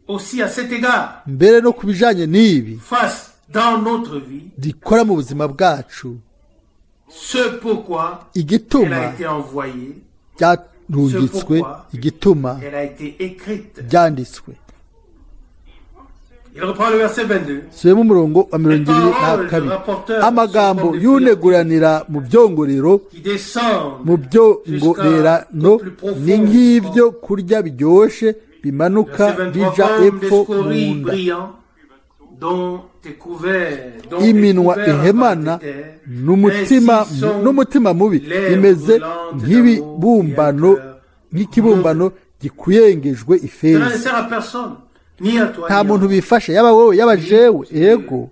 aussi à cet égard, mbere no ku bijanye n'ibi, fasse dans notre vie rikora mu buzima bwacu ce pourquoi elle igituma a été envoyée, ryarungitswe, igituma elle a été écrite. ryanditswe. Il reprend le verset 22. Subiyemo umurongo wa 22: Amagambo y'uneguranira mu byongorero, Qui descendent mu byongorerano, ni nk'ibyo kurya biryoshe bimanuka Verset 23, bija comme des epfo mu scories nda. brillants dont est couvert, dont est Iminwa couvert la ihemana face de terre, n'umutima ainsi sont n'umutima mubi lèvres bimeze brûlantes nk'ibibumbano d'amour et un cœur nk'ikibumbano gikuyengejwe Cela ifeza. ne sert à personne, ni à toi, Nta ni à muntu moi. bifashe, yaba wowe, yaba jewe. Yego.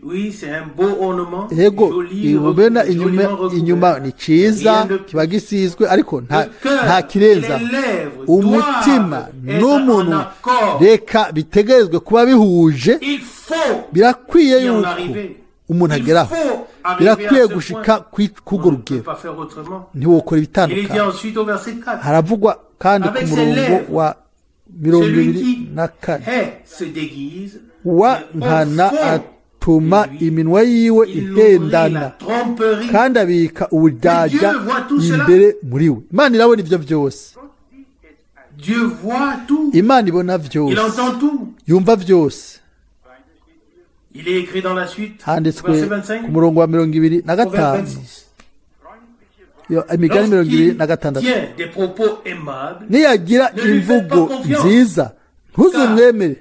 Oui, c'est un beau ornement, Yego, joli, ubona inyuma joliment recouvert. inyuma ni ciza, Rien de kiba gisizwe, ariko nta Le cœur nta kirenza. et les lèvres Umutima doivent être n'umunwa en accord. reka bitegerezwe kuba bihuje. Il faut Birakwiye y en yuko arriver. umuntu Il ageraho. faut arriver Birakwiye à ce gushika point. k'urwo On ne peut rugero. pas faire autrement. Ntiwokora Il est dit ibitandukanye. ensuite au verset 4. Haravugwa kandi ku Avec ses murongo lèvres, wa mirongo Celui ibiri qui na kane: hait se déguise, Wa mais au nkana fond atuma de lui, iminwa yiwe il nourrit ihendana, la tromperie. kandi abika uburyarya Dieu voit tout cela. imbere muri we. Imana irabona ibyo byose. Dieu voit tout. Imana ibona byose. Il entend tout. Yumva byose. Il est écrit dans la suite, Handitswe verset 25, ku murongo wa 25, Proverbe 26. Yo, Imigani mirongo ibiri Lorsqu'il na gatandatu: tient des propos aimables, Niyagira ne lui faites pas imvugo confiance. nziza, ntuzumwemere,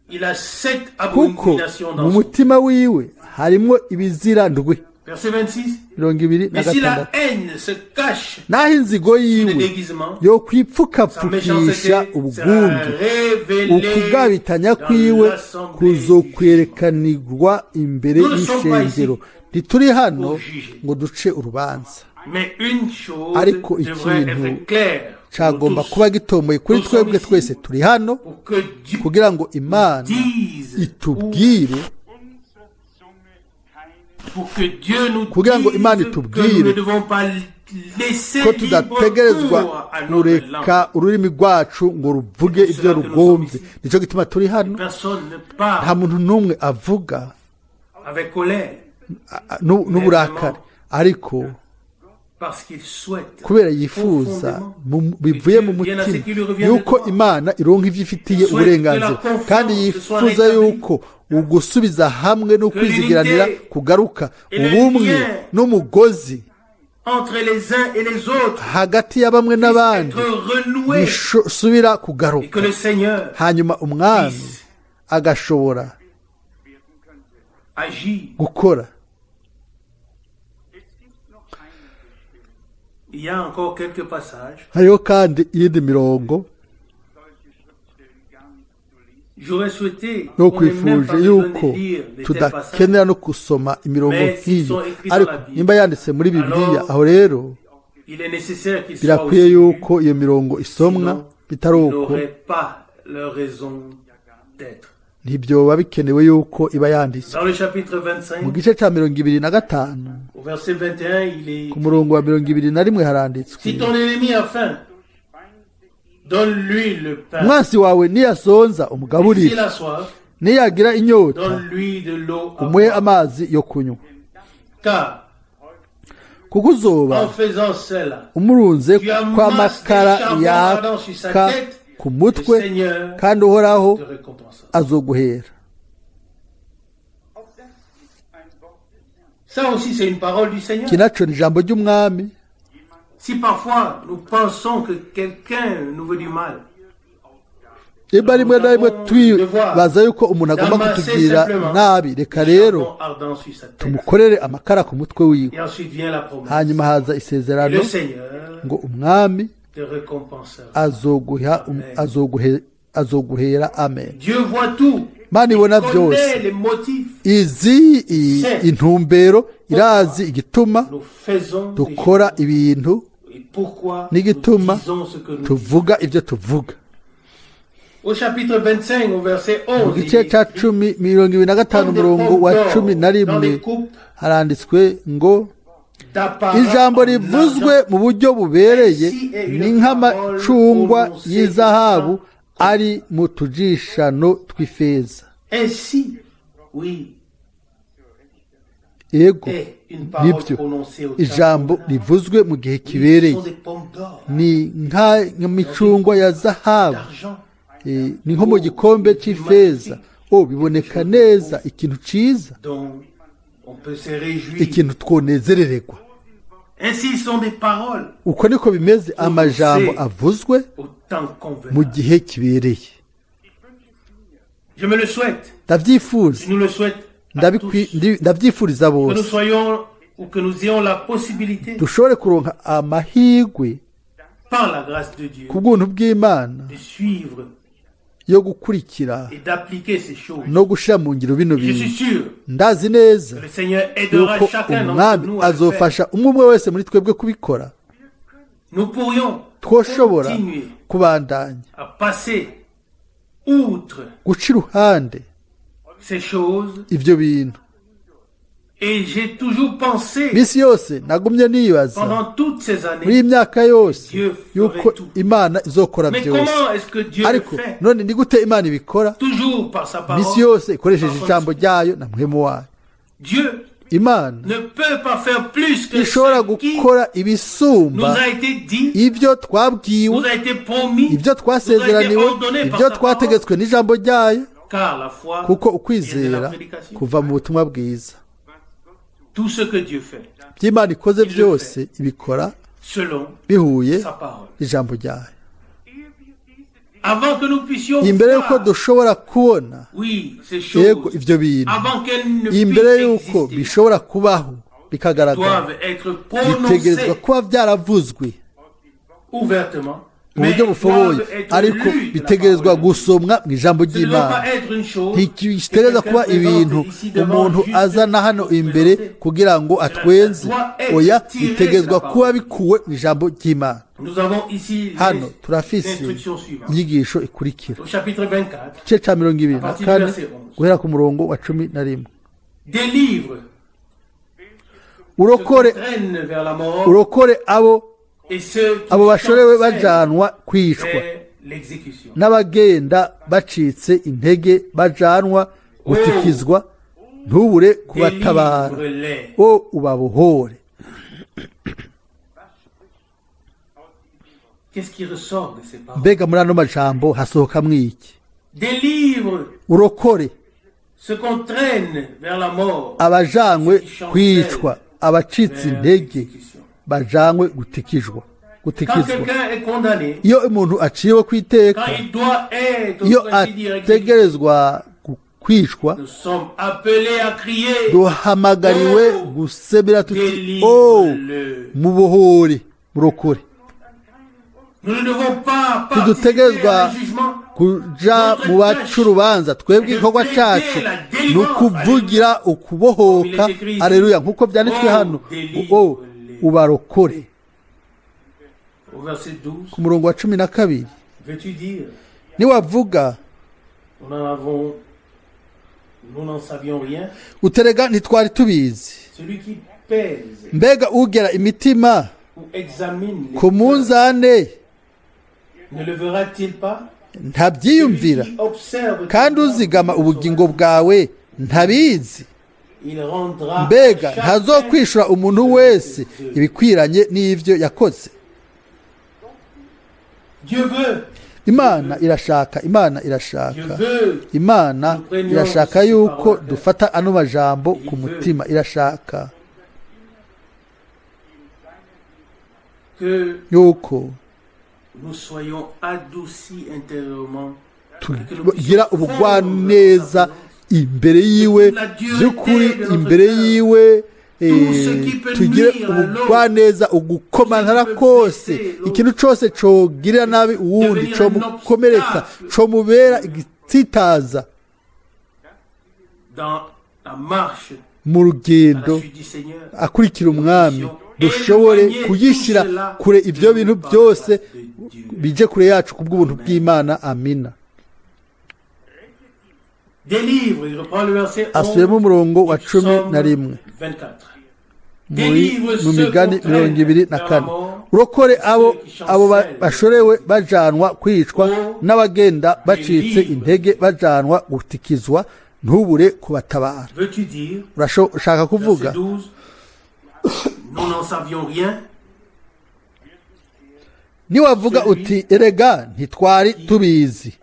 il a sept kuko abominations mu dans son. mutima wiwe harimwo ibizira ndwi. Verset 26. Mirongo ibiri na Mais si la gatandatu: haine se cache Naho inzigo le yiwe déguisement, yo sa kwipfukapfukisha méchanceté sera ubwundu, révélée ukugabitanya dans kwiwe l'assemblée du jugement. kuzokwerekanirwa imbere Nous ne sommes pas y'ishengero. Ntituri hano pour juger. ngo duce urubanza, Mais une chose ariko devrait ikintu être claire pour nous cagomba tous, kuba gitomoye kuri Nous sommes twebwe ici twese. Turi hano pour que Dieu kugira ngo Imana dise, itubwire, pour que Dieu nous kugira ngo dise Imana que itubwire nous ne devons pas laisser ko libre tudategerezwa cours à notre langue. kureka ururimi rwacu ngo ruvuge ibyo rugombye. Nicyo gituma turi hano. Personne ne Nta parle muntu n'umwe avuga avec colère n'uburakari, ariko parce qu'il souhaite kubera yifuza bivuye mu mutima yuko Imana ironka ivyo ifitiye uburenganzira, kandi yifuza yuko ugusubiza hamwe no kwizigiranira kugaruka, ubumwe n'umugozi entre les uns et les autres hagati ya bamwe puisse n'abandi être renoué bisubira et que kugaruka, le Seigneur hanyuma Umwami puisse agashobora agir. gukora. Il y a encore quelques passages. Hariho kandi iyindi mirongo. J'aurais souhaité No qu'on n'ait même kwifuje pas besoin yuko de lire de tels passages. tudakenera no kusoma imirongo Mais s'ils nk'iyo, sont écrits dans ariko la Bible, nimba yanditse muri Bibiliya, alors aho rero il est nécessaire qu'ils soient birakwiye aussi lus. yuko iyo mirongo isomwa. Sinon, Bitari ils uko, n'auraient pas leur raison d'être. ntibyoba bikenewe yuko iba yanditswe. Dans le chapitre Mu 25, gice cya 25, au verset 21, il est ku murongo wa 21 haranditswe: Si ton ennemi a faim, donne-lui le pain. Umwansi wawe niyasonza, umugaburire. S'il a soif, Niyagira inyota, donne-lui de l'eau à umuhe boire. amazi yo kunywa. Car Kuko uzoba en faisant cela, umurunze tu amasses kw'amakara des charbons ardents sur sa yaka tête, ku mutwe, le Seigneur kandi Uhoraho te récompensera. azoguhera. Ça aussi, c'est une parole du Seigneur. Iki naco ni ijambo ry'Umwami. Si parfois nous pensons que quelqu'un nous veut du mal, Niba rimwe na rimwe twibaza yuko umuntu agomba kutugirira nabi, reka rero charbon ardent sur sa tête. tumukorere amakara ku mutwe wiwe. Et ensuite vient la promesse. Hanyuma haza isezerano Le Seigneur ngo Umwami te récompensera. azoguha azoguhera. Amen. Dieu voit tout. Imana ibona Il byose, connaît les motifs. izi intumbero, irazi igituma Nous faisons des dukora choses ibintu et pourquoi nous n'igituma disons ce que nous disons. tuvuga ibyo tuvuga. Au chapitre 25, au verset Mu 11, il gice est cya écrit, 25 Comme des umurongo pommes wa d'or cumi na dans rimwe des coupes haranditswe ngo: d'apparat Ijambo en rivuzwe argent. mu buryo bubereye ni nk'amacungwa y'izahabu ari mu tujishano tw'ifeza. Ainsi, oui, Ego, est une parole nibyo, prononcée au temps ijambo convenable. rivuzwe mu gihe Oui, ce kibereye sont des pommes d'or, ni nk'imicungwa ya zahabu, d'argent. ni nko mu gikombe cy'ifeza. O, biboneka neza, ikintu ciza, Dont on peut se réjouir. ikintu twonezerererwa. Ainsi sont des paroles Uko niko bimeze, amajambo avuzwe au temps mu convenable. gihe kibereye. Je me le souhaite. Ndabyifuza. Je nous le souhaite à tous. Ndabyifuriza Que nous bose, soyons ou que nous ayons la possibilité, dushobore kuronka amahirwe par la grâce de Dieu, ku bw'ubuntu bw'Imana de suivre yo gukurikira et d'appliquer ces choses. no gushira mu ngiro bino Je suis bintu. sûr Ndazi neza que le Seigneur aidera yuko chacun d'entre Umwami nous à le faire. azofasha umwe umwe wese muri twebwe kubikora. Nous pourrions Twoshobora continuer kubandanya à passer outre guca iruhande ces choses. ibyo bintu. Et j'ai toujours pensé Minsi yose nagumye nibaza pendant toutes ces muri années, iyi myaka yose Dieu ferait yuko tout. Imana izokora Mais byose. comment est-ce que Dieu le Ariko fait? none ni gute Imana ibikora? Toujours par sa Minsi parole. yose ikoresheje par son ijambo esprit. ryayo na Muhemu wayo. Dieu Imana ne peut pas faire plus que ishobora ce qui gukora nous ibisumba a été dit, ibyo twabwiwe, nous a été promis, ibyo nous a été twasezeraniwe, ordonné par ibyo sa parole. twategetswe n'ijambo ryayo. Car la foi Kuko vient de la ukwizera prédication. kuva mu butumwa bwiza. Tout ce que Dieu fait, By'Imana ikoze byose, ibikora selon bihuye sa parole. ijambo ryayo. Avant que nous puissions Imbere y'uko voir, dushobora kubona, oui, ces yego, choses, ibyo bintu, avant qu'elles ne imbere puissent y'uko exister, bishobora kubaho bikagaragara, doivent être bitegerezwa prononcées kuba byaravuzwe ouvertement, mu mais buryo bufoboye, doivent être ariko lues de la bitegerezwa parole de Dieu. gusomwa mu ijambo Ce ne doit ry'Imana. pas être une chose que Ntigitegereza quelqu'un kuba présente ibintu ici devant umuntu juste azana hano pour imbere présenter. kugira ngo atwenze. Oya, bitegerezwa kuba bikuwe mu ijambo ry'Imana. Nous avons ici Hano les turafise instructions suivantes. inyigisho ikurikira. Au chapitre 24, Igice cya 24, guhera ku murongo wa 11. délivre Urokore qu'on traîne vers la mort urokore abo et ceux qui abo bashorewe chancellent bajanwa kwicwa vers l'exécution. N'abagenda bacitse intege bajanwa gutikizwa, ntubure kubatabara. Délivre-les. O ubabohore. Qu'est-ce qui ressort de ces paroles? Mbega muri ano majambo hasohokamwo iki? Délivre Urokore ceux qu'on traîne vers la mort, abajanwe kwicwa, abacitse vers intege l'exécution. bajanwe gutikijwa Quand gutikizwa. quelqu'un est condamné, Iyo umuntu aciwe ku iteka, quand il doit être, iyo pour ainsi dire, exécuté, ategerezwa kwicwa, nous sommes appelés à crier: duhamagariwe gusemera tuti: o Délivre-le. Mubohore, murokore. Nous ne devons pas participer Ntidutegerezwa à un jugement. kuja mu baca urubanza. Twebwe igikorwa cacu ni ukuvugira ukubohoka, aleluya, nk'uko byanditswe hano: o ubarokore. Au verset 12, Ku murongo wa 12, veux-tu dire, niwavuga nous n'en avons, nous n'en savions rien? uterega ntitwari tubizi. Celui qui pèse Mbega ugera imitima ou examine les ku cœurs, munzane ne le verra-t-il pas? ntabyiyumvira? Celui qui observe Kandi ton âme, uzigama le ubugingo saura-t-il? Bwawe ntabizi? Il rendra Mbega à chacun ntazokwishura umuntu wese ibikwiranye n'ivyo yakoze? Dieu veut, Imana irashaka, Imana Dieu irashaka, veut Imana irashaka yuko dufata ano majambo ku mutima. Irashaka que yuko nous soyons adoucis intérieurement, tugira ubugwaneza imbere yiwe by'ukuri, imbere yiwe tugire ubugwaneza, ugukomantara kose, ikintu cyose cogirira nabi uwundi, comukomeretsa, comubera igitsitaza dans la marche mu à la rugendo suite du Seigneur. akurikira umwami, dushobore kuyishyira kure ibyo bintu byose, bije kure yacu kubw'ubuntu bw'Imana. Amina. Délivre, il reprend le verset 11, Asubiremo umurongo wa du 11 psaume 24. muri mu Migani 24: urokore abo bashorewe bajanwa kwicwa, n'abagenda bacitse intege bajanwa gutikizwa, ntubure kubatabara. Veux-tu dire, Urashaka kuvuga, verset 12, nous n'en savions rien? Niwavuga uti: erega ntitwari tubizi.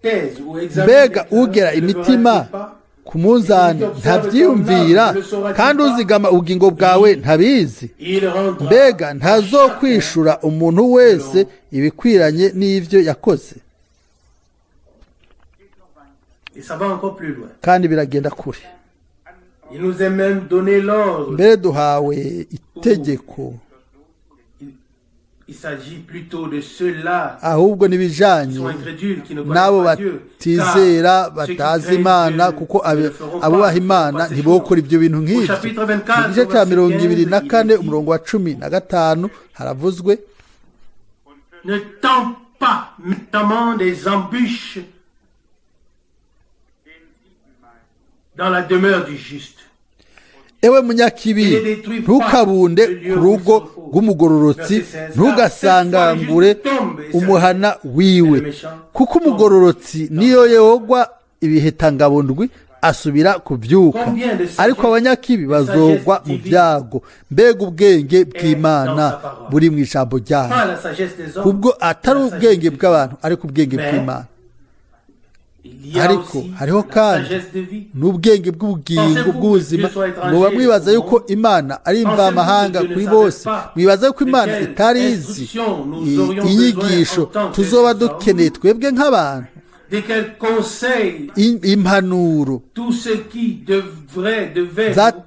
Thèse ou examine Mbega les cœurs, ugera ne le imitima verra-t-il pas? ku munzani ntabyiyumvira? Kandi uzigama ubugingo bwawe ntabizi? Il rendra Mbega ntazokwishura umuntu wese ibikwiranye n'ivyo yakoze? Et ça va encore plus loin. Kandi biragenda kure. Il nous est même donné l'ordre. Mbere duhawe itegeko. Il s'agit plutôt de ceux-là Ahubwo qui n'ibijanye sont incrédules, qui ne connaissent n'abo pas Dieu. batizera, Car ceux qui batazi craignent Imana, Dieu kuko ne le feront pas, abubaha ne feront Imana pas ces ntibokora choses. ibyo bintu Au nk'ibyo. chapitre Mu 24, gice au cya verset mirongo 15, ibiri na il kane, est dit: umurongo wa 15, haravuzwe: Ne tends pas notamment des embûches dans la demeure du juste. Ewe munyakibi, ntukabunde ku rugo rw'umugororotsi, ntugasangangure umuhana wiwe, kuko umugororotsi niyo yogwa ibihetangabo ndwi asubira kubyuka, ariko abanyakibi bazogwa mu byago. Mbega ubwenge bw'Imana buri mu ijambo ryayo! Pas la sagesse des hommes, Kubwo atari la sagesse ubwenge de Dieu. bw'abantu, ariko ubwenge bw'Imana. Il y a Ariko aussi hariho la kandi sagesse de vie. n'ubwenge bw'ubugingo bw'ubuzima. Muba mwibaza yuko Imana ari imvamahanga kuri bose? Mwibaza yuko Imana itari izi inyigisho tuzoba dukeneye twebwe nk'abantu, De quel conseil impanuro tout ce qui devait nous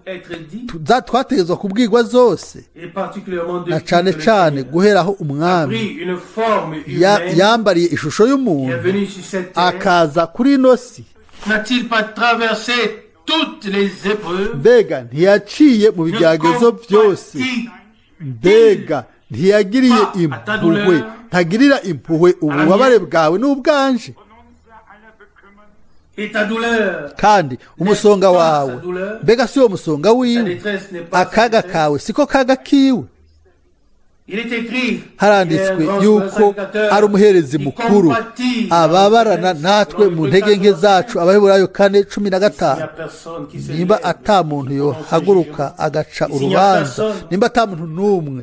être dit, twategetswe kubwirwa zose, et particulièrement na depuis cane que le cane Seigneur guheraho a umwami pris une forme humaine yambariye ishusho et est y'umuntu venu sur cette terre, akaza kuri ino si? n'a-t-il pas traversé toutes les épreuves? Mbega ntiyaciye mu Ne bigeragezo byose? compatit Mbega ntiyagiriye impuhwe, ntagirira impuhwe ububabare bwawe n'ubwanje? Et ta douleur, Kandi umusonga wawe, mbega si uwo musonga ta wiwe? détresse n'est pas sa Akaga détresse. kawe siko kaga kiwe? Il est écrit qu'il est un Haranditswe grand yuko sacrificateur ari umuherezi qui mukuru compatit ababarana nos natwe faiblesses. mu ntege nke zacu, Abaheburayo kane cumi na Il n'y a gatanu. personne qui se Nimba lève ata muntu yohaguruka agaca urubanza, nimba ata muntu n'umwe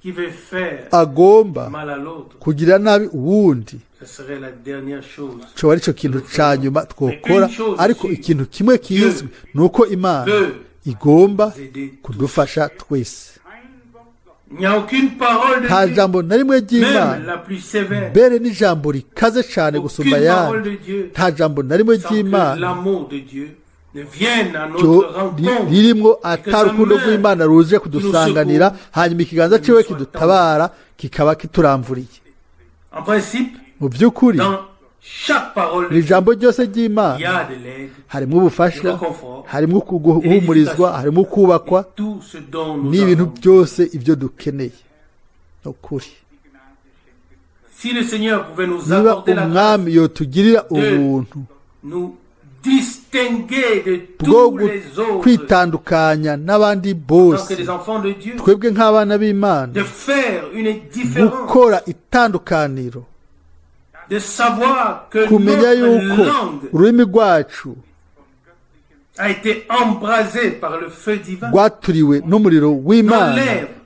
qui veut faire agomba mal à l'autre, kugira nabi uwundi, ce serait la dernière chose. coba arico kintu ca nyuma twokora. Ariko ikintu kimwe kizwi ni uko Imana igomba kudufasha twese. Il n'y a aucune parole de Nta Dieu, jambo na rimwe ry'Imana, même la plus sévère, mbere n'ijambo rikaze cane gusumba aucune parole ayandi, de Dieu, nta jambo na rimwe sans que ry'Imana l'amour de Dieu ne vienne à ryo notre rencontre. ririmwo atari urukundo rw'Imana ruje kudusanganira, hanyuma ikiganza ciwe kidutabara kikaba kituramvuriye. En principe, Mu by'ukuri, dans chaque parole de iri Dieu, jambo ryose il y ry'Imana a de l'aide, harimwo ubufasha, harimwo guhumurizwa, harimwo kubakwa tout ce dont nous n'ibintu avons. byose ibyo dukeneye. Ni ukuri. Si le Seigneur pouvait nous Niba accorder la grâce, Umwami yotugirira ubuntu nous distinguer de bwo tous les autres, kwitandukanya n'abandi en tant que bose, des enfants de Dieu, twebwe nk'abana b'Imana, de faire une différence, gukora itandukaniro, de savoir que kumenya notre yuko langue ururimi rwacu a été embrasée par le feu divin, rwaturiwe n'umuriro w'Imana,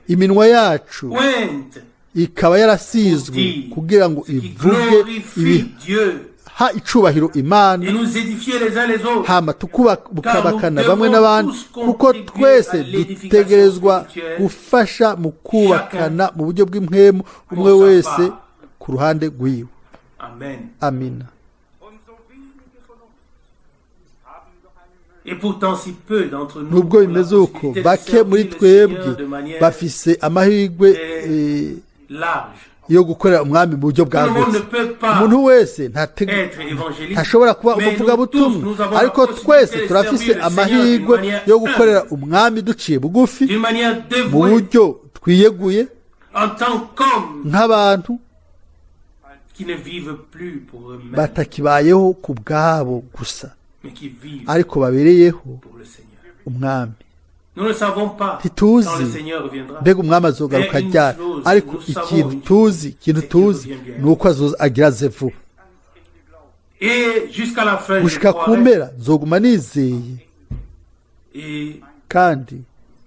iminwa yacu pointe ikaba yarasizwe dire kugira ngo ce qui ivuge glorifie Dieu ibiha icubahiro Imana, et nous édifier les uns les autres. hama tukubakana bamwe n'abandi, kuko twese dutegerezwa gufasha mu kubakana mu buryo bw'impwemu, umwe wese ku ruhande rwiwe. Amen. Amina. Et pourtant, si peu d'entre nous Nubwo ont la bimeze uko, possibilité de bake muri servir le twebwe Seigneur de manière bafise amahirwe large. yo gukorera Umwami mu buryo Tout le monde bwagutse. ne peut pas Umuntu wese être évangéliste, ntashobora kuba mais nous tous, umuvugabutumwa, nous avons la ariko possibilité twese de turafise servir le Seigneur d'une amahirwe manière yo gukorera humble, Umwami duciye bugufi, d'une manière mu dévouée, buryo twiyeguriye, en tant qu'hommes nk'abantu qui ne vivent plus pour eux-mêmes, batakibayeho ku bwabo gusa, mais qui vivent ariko babereyeho pour le Seigneur. Umwami. Nous ne savons pas Ntituzi quand le Seigneur reviendra. mbega Umwami azogaruka ryari, ariko ikintu tuzi ni uko azoza agira aze vuba. Et jusqu'à la fin, je Gushika ku croirai. mpera nzoguma nizeye. Et Kandi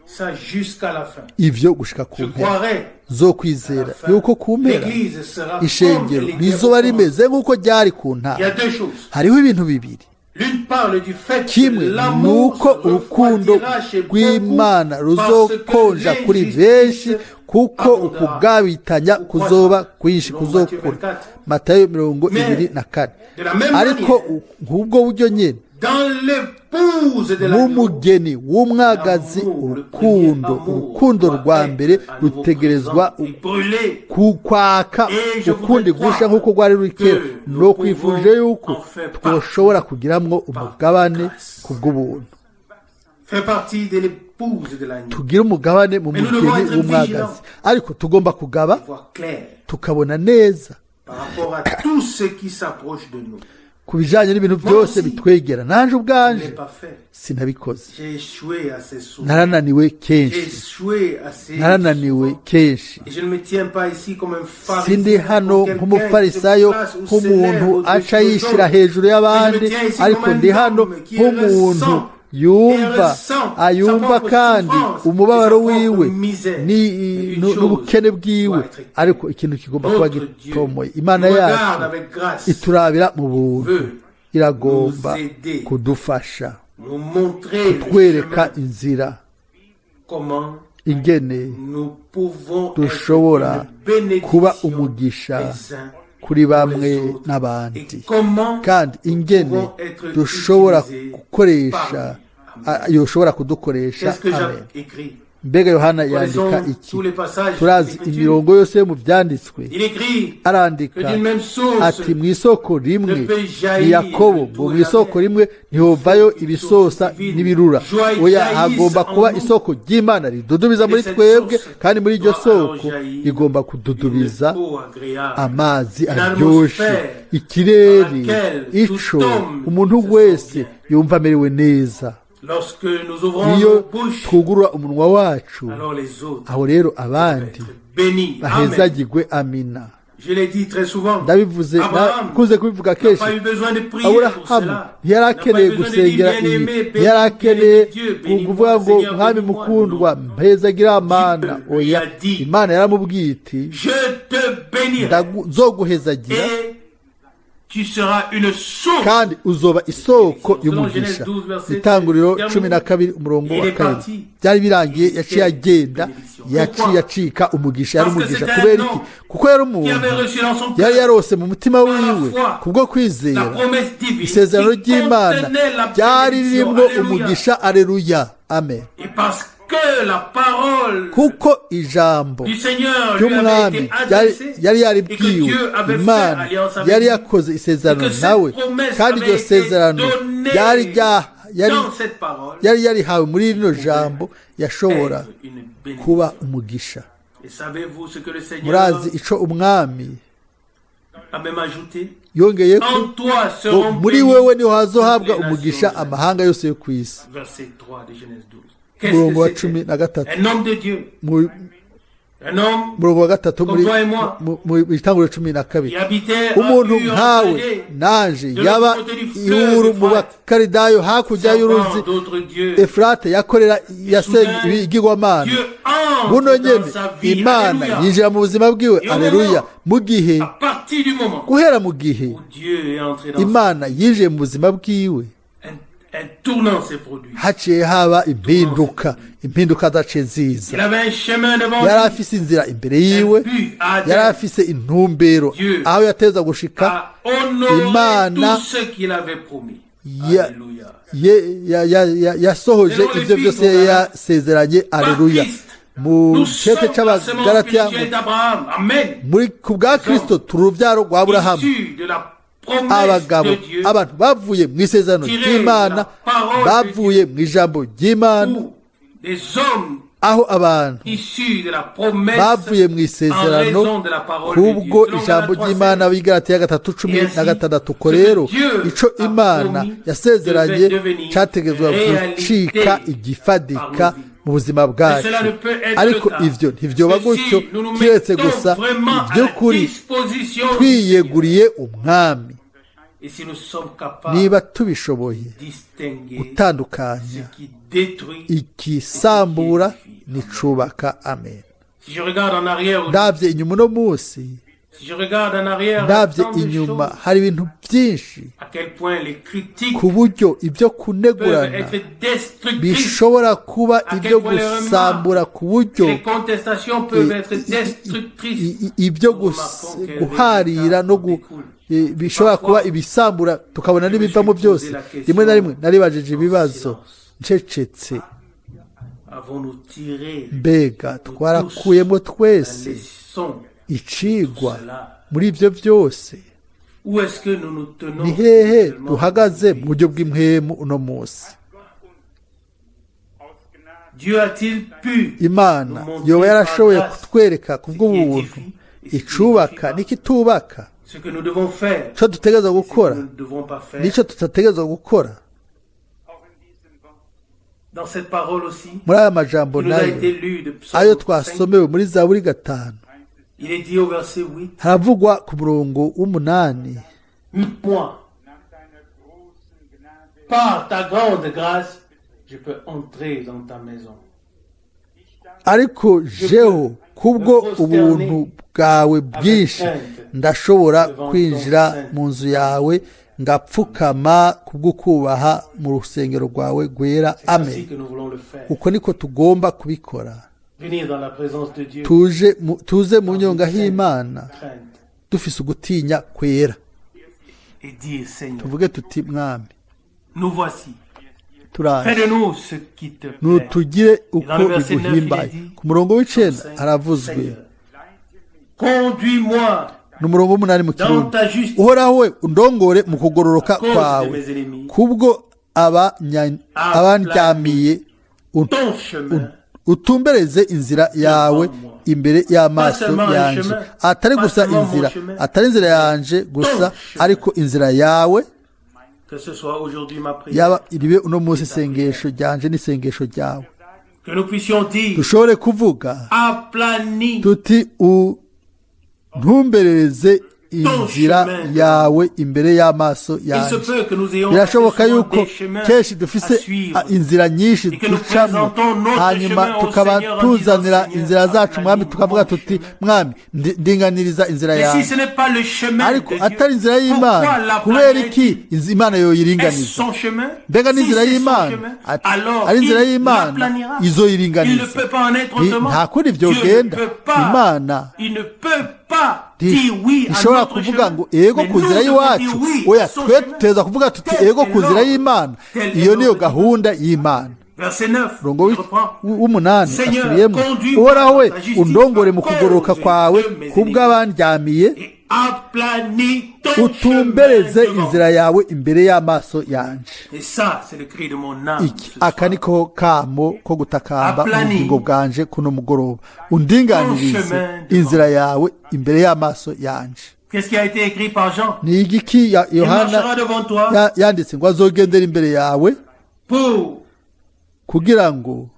ça jusqu'à la fin. ivyo gushika ku Je mpera croirai nzokwizera yuko ku mpera l'Église sera comme ishengero elle était rizoba au commencement. rimeze nk'uko ryari ku Il y a ntara. deux choses. Hariho ibintu bibiri. L'une parle du fait que Kimwe ni l'amour uko se urukundo refroidira chez beaucoup rw'Imana parce que ruzokonja kuri benshi, l'injustice kuko abondera. ukugabitanya kuzoba kwinshi, Selon Matthieu kuzokura. 24. Matayo mirongo Mais, ibiri na kane. de la même Ariko manière, nk'ubwo buryo nyine, dans l'épouse de l'agneau, nk'umugeni w'umwagazi, l'amour, le premier urukundo, amour urukundo doit rwa mbere être à nouveau rutegerezwa présent et brûler. kwaka Et je ukundi voudrais gusha croire nk'uko rwari ruri kera. que nous No kwifuje pouvons yuko en faire twoshobora kugiramwo umugabane grâce. ku bw'ubuntu, Fait partie de l'épouse de l'agneau. tugire umugabane mu Mais nous devons mugeni être w'umwagazi. vigilants. Ariko tugomba kugaba, Voir clair tukabona neza par rapport à tout ce qui s'approche de nous. ku bijanye n'ibintu byose aussi, bitwegera. Nanje Je ubwanje n'ai pas fait. sinabikoze. J'ai échoué assez souvent. Narananiwe J'ai kenshi. échoué assez Narananiwe souvent. kenshi. Et je ne me tiens pas ici comme un Sindi pharisien, hano comme quelqu'un qui se nk'umufarisayo, place ou s'élève nk'umuntu au-dessus aca des yishyira autres. hejuru Mais je y'abandi, me tiens ici ariko comme un ndi hano homme qui nk'umuntu ressent et yumva, ressent sa ayumva propre kandi souffrance et umubabaro sa propre wiwe misère. Mais une chose n'ubukene bwiwe. doit être claire. Ariko ikintu kigomba kuba Notre Dieu gitomoye, Imana nous yacu regarde avec grâce, iturabira mu buntu, veut iragomba nous aider, kudufasha, nous montrer le kutwereka chemin, inzira, comment ingene nous pouvons être dushobora une kuba bénédiction umugisha les uns kuri pour bamwe les autres n'abandi, et comment kandi ingene pouvons être dushobora utilisés gukoresha par lui. Amen. yoshobora kudukoresha. Qu'est-ce que Amen. j'ai écrit? Mbega Yohana yandika iki? Turazi imirongo yose yo mu byanditswe. Arandika ati: "Mu isoko rimwe ni Yakobo ngo mu isoko rimwe ntihovayo ibisosa n'ibirura." Oya, hagomba kuba isoko ry'Imana ridudubiza muri twebwe, kandi muri iryo soko rigomba kududubiza amazi aryoshye, ikirere ico umuntu wese yumva amerewe neza. Iyo twugurura umunwa wacu, aho rero abandi bahezagirwe. Amina. Ndabivuze, nakunze kubivuga kenshi: Aburahamu ntiyari akeneye gusengera ibi, ntiyari akeneye kuvuga ngo: "Mwami mukundwa, mpezagira Mana." Oya, Imana yaramubwiye iti: "Nzoguhezagira kandi uzoba isoko y'umugisha." Itanguriro 12, umurongo wa 2. Byari birangiye, yaciye agenda, yaciye acika umugisha. Yari umugisha kubera iki? Kuko yari umuntu yari yarose mu mutima wiwe kubwo kwizera isezerano ry'Imana ryari ririmo umugisha. Areruya, amen. Kuko ijambo ry'Umwami yari yaribwiwe, Imana yari yakoze isezerano nawe, kandi iryo sezerano yari yarihawe muri rino jambo, yashobora kuba umugisha. Murazi ico Umwami yongeye ko: "Muri wewe niho hazohabwa umugisha amahanga yose yo ku isi." Umurongo wa 13, murongo wa 3 muri itanguriro 12. Umuntu nkawe nanje yaba iwuru mu Bakaridayo hakurya y'uruzi Efurate, yakorera, yasenga ibigirwamana. Buno nyene Imana yinjira mu buzima bwiwe. Aleluya. Mu gihe, guhera mu gihe Imana yinjiye mu buzima bwiwe, haciye haba impinduka, impinduka zaciye ziza. Yari afise inzira imbere yiwe, yari afise intumbero aho yateza gushika. Imana yasohoje ibyo byose yari yasezeranye. Aleluya. Mu cete c'Abagalatiya: "Muri ku bwa Kristo turi urubyaro rwa Aburahamu." Abagabo, abantu bavuye mu isezerano ry'Imana, bavuye mu ijambo ry'Imana, aho abantu bavuye mu isezerano kubwo ijambo ry'Imana, b'Igaratiya 3:16. Ko rero ico Imana yasezeranye cyategezwa gucika igifadika mu buzima bwacu. Ariko ivyo ntivyoba gutyo kiretse gusa iby'ukuri twiyeguriye Umwami, niba tubishoboye gutandukanya ikisambura n'icubaka. Amen. Ndabye inyuma uno munsi, ndabye inyuma, hari ibintu byinshi ku buryo ibyo kunegurana bishobora kuba ibyo gusambura, ku buryo ibyo guharira no bishobora kuba ibisambura, tukabona n'ibivamo byose. Rimwe na rimwe naribajije ibibazo ncecetse: mbega twarakuyemo twese icigwa muri ibyo byose? Ni hehe duhagaze mu buryo bw'impwemu uno munsi? Imana yoba yarashoboye kutwereka ku bw'ubuntu icubaka n'ikitubaka, icyo dutegerezwa gukora n'icyo tudategerezwa gukora? Muri aya majambo nayo ayo twasomewe muri Zaburi 5, haravugwa ku murongo w'8: Par ta grande grâce, je peux entrer dans ta maison. "Ariko jeho kubwo ubuntu bwawe bwinshi ndashobora kwinjira mu nzu yawe, ngapfukama kubwo kubaha mu rusengero rwawe rwera." C'est ainsi Amen. que nous voulons le faire. Uko niko tugomba kubikora. Venir dans la présence de Dieu. Tuje tuze mu nyonga h'Imana Crainte. dufise ugutinya kwera, Et dire: Seigneur, tuvuge tuti: "Mwami, nous voici. Turaje, de nous ce qui te plaît. Nutugire uko Dans le verset 9, biguhimbaye. il est dit, Ku murongo w'icenda haravuzwe, Seigneur, conduis-moi ni umurongo w'umunani mu dans Kirundi: ta justice Uhoraho we, undongore mu kugororoka à cause de kwawe mes ennemis. kubwo abandyamiye, Ton chemin utumbereze inzira yawe imbere y'amaso yanje. Atari gusa inzira, atari inzira yanje gusa, ariko inzira yawe. Que ce soit aujourd'hui ma prière, Yaba iribe uno munsi isengesho ryanje n'isengesho ryawe, que nous puissions dire: dushobore kuvuga aplanis tuti: Untumberereze inzira yawe imbere y'amaso Il se yanjye. peut que nous ayons Birashoboka assez souvent yuko des chemins kenshi à dufise suivre. inzira nyinshi Et que nous ducamo, présentons notre hanyuma chemin au tukaba Seigneur en disant: tuzanira Seigneur, inzira zacu aplanis Mwami, tukavuga mon tuti: chemin. Mwami, ndinganiriza inzira Mais si yawe. ce n'est pas le chemin Ariko de Dieu, atari inzira pourquoi y'Imana, kubera iki Imana Est-ce yoyiringaniza? son chemin? Mbega Si n'inzira c'est son y'Imana? chemin, Ati- alors ari inzira il y'Imana, l'aplanira. Il izoyiringaniza. ne peut pas en être autrement. Nta kundi Dieu ne vyogenda. peut pas, Imana il ne peut pas dire oui à ntishobora notre kuvuga chemin. ngo ego Mais ku nous nzira devons y'iwacu. dire oui Oya, à son twe chemin. tuteza kuvuga tuti Tel ego est ku nzira l'ordre. y'Imana. Tel est Iyo niyo l'ordre. gahunda y'Imana. Verset 9, Umurongo je reprends. w'umunani, Seigneur, asubiyemo: conduis-moi Uhoraho we, dans ta justice undongore à mu kugororoka cause kwawe de mes kubw'abandyamiye, Et aplanis ton chemin utumbereze devant. inzira yawe imbere y'amaso yanje. Et ça, c'est le cri de mon âme Iki ce aka soir. niko kamo ko gutakamba Aplani ubugingo bwanje kuno mugoroba: undinganirize ton chemin devant. inzira yawe imbere y'amaso yanje. Qu'est-ce qui a été écrit par Jean? Ni igiki Il Yohana marchera devant toi yanditse ngo azogendera imbere yawe pour kugira ngo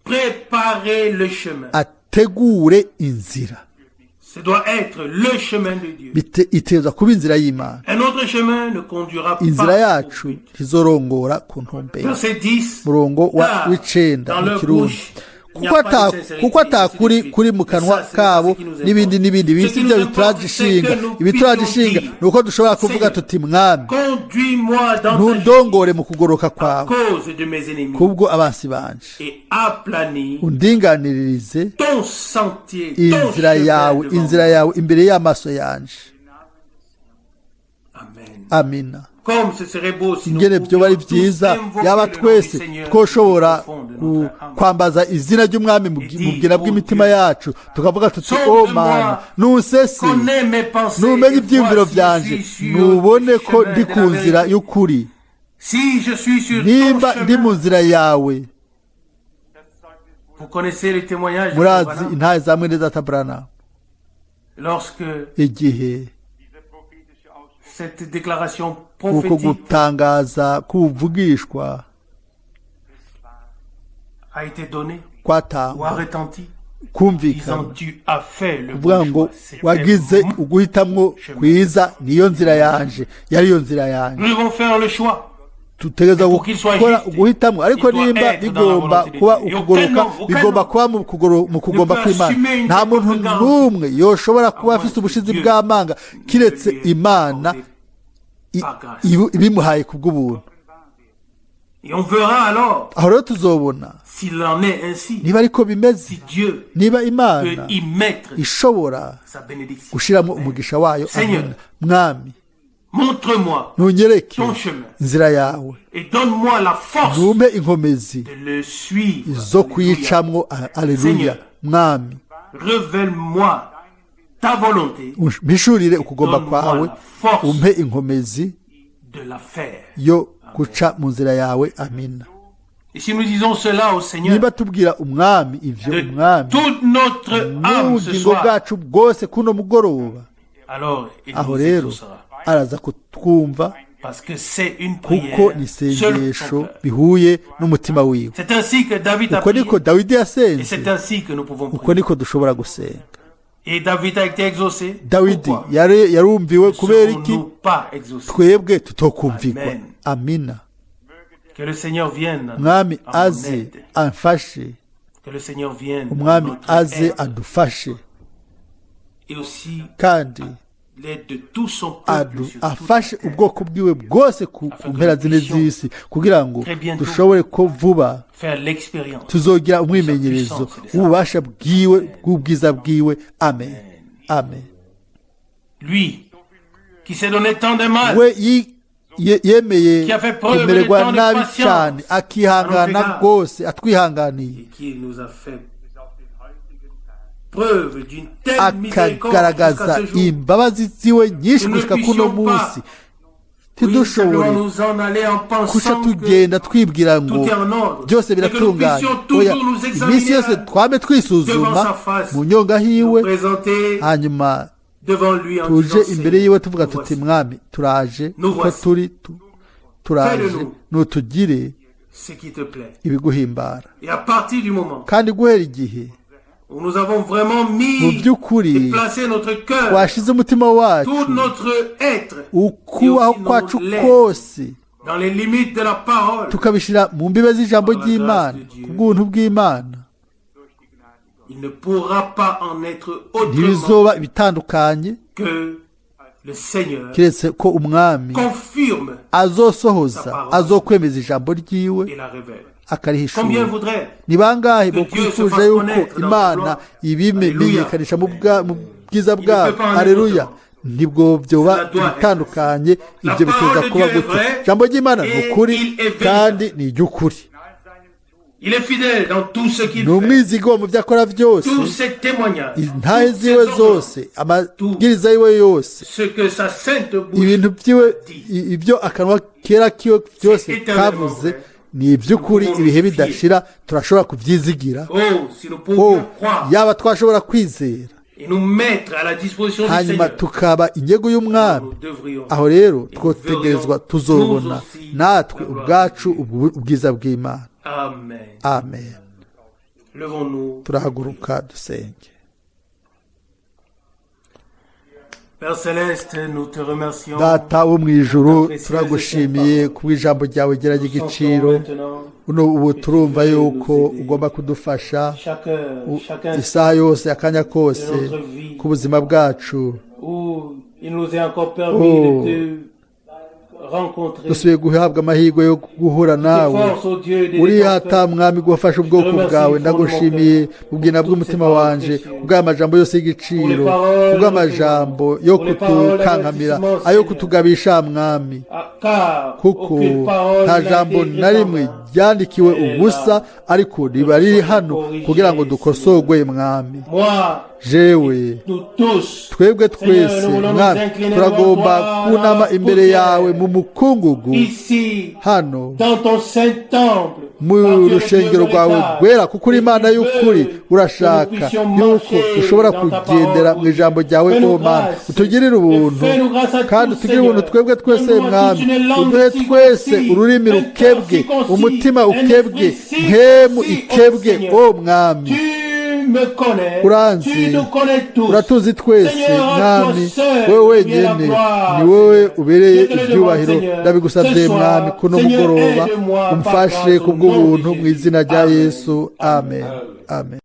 préparer le chemin. ategure inzira. Ce doit être le chemin de Dieu. Iteza kuba inzira y'Imana. Un autre chemin ne conduira Inzira pas au yacu but. ntizorongora ku ntumbero. Verset 10. Murongo wa Car w'icenda dans mu leur Kirundi: bouche, il n'y kuko a pas de ata sincérité, kuko ainsi de atakuri suite. kuri mu Mais kanwa ça, ce n'est pas kabo ce qui nous n'ibindi importe. n'ibindi. Ce Bisi qui ibyo nous importe, c'est bituragishinga. que nous Ibituragishinga puissions dire: ni uko dushobora kuvuga Seigneur, tuti: Mwami, conduis-moi dans ta justice ntundongore mu kugoroka à kwawe cause de mes ennemis kubwo abansi banje, et aplanis undinganirize ton sentier, ton inzira chemin yawe, devant inzira moi. yawe imbere y'amaso yanje. Amen. Amina. Comme ce serait beau si nous Ingene byoba ari pouvions tous byiza invoquer yaba le nom du twese Seigneur twoshobora du fond de notre âme. kwambaza izina ry'Umwami mu Et mu dire, bwira oh bw'imitima Dieu, yacu, tukavuga tuti: sonde O moi, Mana, nusese, connais mes pensées numenye et ibyiyumviro vois si je byanje, suis sur nubone le ko chemin ndi de ku la nzira vérité. y'ukuri, Si je suis sur ton nimba ndi mu chemin. nzira yawe. Vous connaissez les témoignages de Murazi Branham. intahe za mwene data Branham. Lorsque Igihe cette déclaration uko prophétique gutangaza k'ubuvugishwa a été donnée ou a kwatangwa, retenti, kumvikana, disant: tu as fait le kuvuga bon ngo choix. C'était wagize mon uguhitamwo kwiza, niyo nzira yanje, yari yo nzira yanje. Nous devons faire le choix. Tutegereza Pour qu'il soit gukora juste, uguhitamwo, ariko il doit nimba être dans la bigomba volonté de kuba Dieu. Et ukugoroka, aucun homme, aucun bigomba homme kuba mu kugomba ne peut kw'Imana. assumer une Nta muntu quelconque garantie. n'umwe yoshobora kuba À moins afise que ubushizi Dieu bw'amanga kiretse ne lui ait Imana accordé par grâce. ibimuhaye kubw'ubuntu. Et on verra alors Aho rero tuzobona s'il en est ainsi, niba ariko bimeze, si Dieu niba peut Imana y mettre ishobora sa bénédiction. gushiramo umugisha wayo. Seigneur, Amina. Mwami, montre-moi ntunyereke ton chemin inzira yawe, et donne-moi la force ntumpe inkomezi de le suivre. zo Alléluia. kuyicamwo. Aleluya. Seigneur, Mwami, révèle-moi ta volonté mpishurire ukugomba Donne-moi kwawe, la force umpe inkomezi de la faire. yo guca mu nzira yawe. Amina. Et si nous disons cela au Seigneur Niba tubwira Umwami ivyo, de Umwami, toute notre âme ce n'ubugingo soir, bwacu bwose kuno mugoroba, alors il aho nous rero exaucera. araza kutwumva, Parce que c'est une kuko prière ni seul son isengesho cœur. bihuye n'umutima wiwe. C'est ainsi que David a Uko prié. niko Dawidi Et yasenze, c'est ainsi que nous pouvons uko prier. niko dushobora gusenga. Et David a été exaucé. Dawidi Pourquoi yarumviwe, kubera iki serons-nous pas exaucés? twebwe tutokumvikwa? Amen. Amina. Que le Seigneur vienne Umwami à mon aze aide. amfashe. Que le Seigneur vienne à Umwami notre aze aide. adufashe, Et aussi kandi l'aide de tout son peuple sur toute afashe la terre. ubwoko bwiwe bwose ku mpera zine z'isi, kugira ngo dushobore ko vuba Faire l'expérience tuzogira umwimenyerezo w'ububasha bwiwe, bw'ubwiza bwiwe. Amen, amen. Lui qui s'est donné tant de mal We Yemeye kumererwa nabi cyane, akihangana rwose, atwihanganiye, akagaragaza imbabazi ziwe nyinshi gushika kuno munsi, ntidushobore kuca tugenda twibwira ngo byose biratunganye. Oya, iminsi yose twame twisuzuma mu nyonga hiwe, hanyuma tuje imbere yiwe tuvuga tuti: "Mwami, turaje ko turi, turaje, nutugire ibiguhimbara." Kandi guhera igihe mu by'ukuri twashize umutima wacu, ukubaho kwacu kose, tukabishyira mu mbibe z'ijambo ry'Imana, ku bw'ubuntu bw'Imana, ntibizoba ibitandukanye keretse ko Umwami azosohoza, azokwemeza ijambo ryiwe, akarihishura. Ni bangahe bokwifuje yuko Imana ibimenyekanisha mu bwiza bwabo? Hareruya! Nibwo byoba ibitandukanye, ibyo biteza kuba gutyo. Ijambo ry'Imana ni ukuri kandi ni iry'ukuri. Ni umwizigo mu byo akora byose, intahe ziwe zose, amabwiriza yiwe yose, ibintu byiwe, ibyo akanwa kera kiwe byose kavuze ni iby'ukuri ibihe bidashira. Turashobora kubyizigira. Oh, yaba twashobora kwizera, hanyuma tukaba inyego y'Umwami, aho rero twotegerezwa tuzobona natwe ubwacu ubwiza bw'Imana. Amen. Turahaguruka dusenge. Data wo mu ijuru, turagushimiye ku bw'ijambo ryawe gerage igiciro. Ubu turumva yuko ugomba kudufasha isaha yose, akanya kose k'ubuzima bwacu. Dusubiye guhabwa amahirwe yo guhura nawe. Urihata, Mwami, gufasha ubwoko bwawe. Ndagushimiye ubwina bw'umutima wanje kubw'amajambo yose y'igiciro, kubw'amajambo yo kutukankamira, ayo kutugabisha, Mwami, kuko nta jambo na rimwe ryandikiwe ubusa, ariko riba riri hano kugira ngo dukosorwe, Mwami. Jewe, twebwe twese, Mwami, turagomba kunama imbere yawe mu mukungugu hano mu rushengero rwawe rwera, kuko uri Imana y'ukuri. Urashaka yuko dushobora kugendera mu ijambo ryawe. O Mana, utugirire ubuntu kandi utugirire ubuntu twebwe twese, Mwami. Uduhe twese ururimi rukebwe, umutima ukebwe, mpemu ikebwe, o Mwami. Uranzi, uratuzi twese, Mwami. Wowe wenyine ni wowe ubereye ibyubahiro. Ndabigusabye, Mwami, kuno mugoroba umfashe ku bw'ubuntu, mu izina rya Yesu. Amen, amen.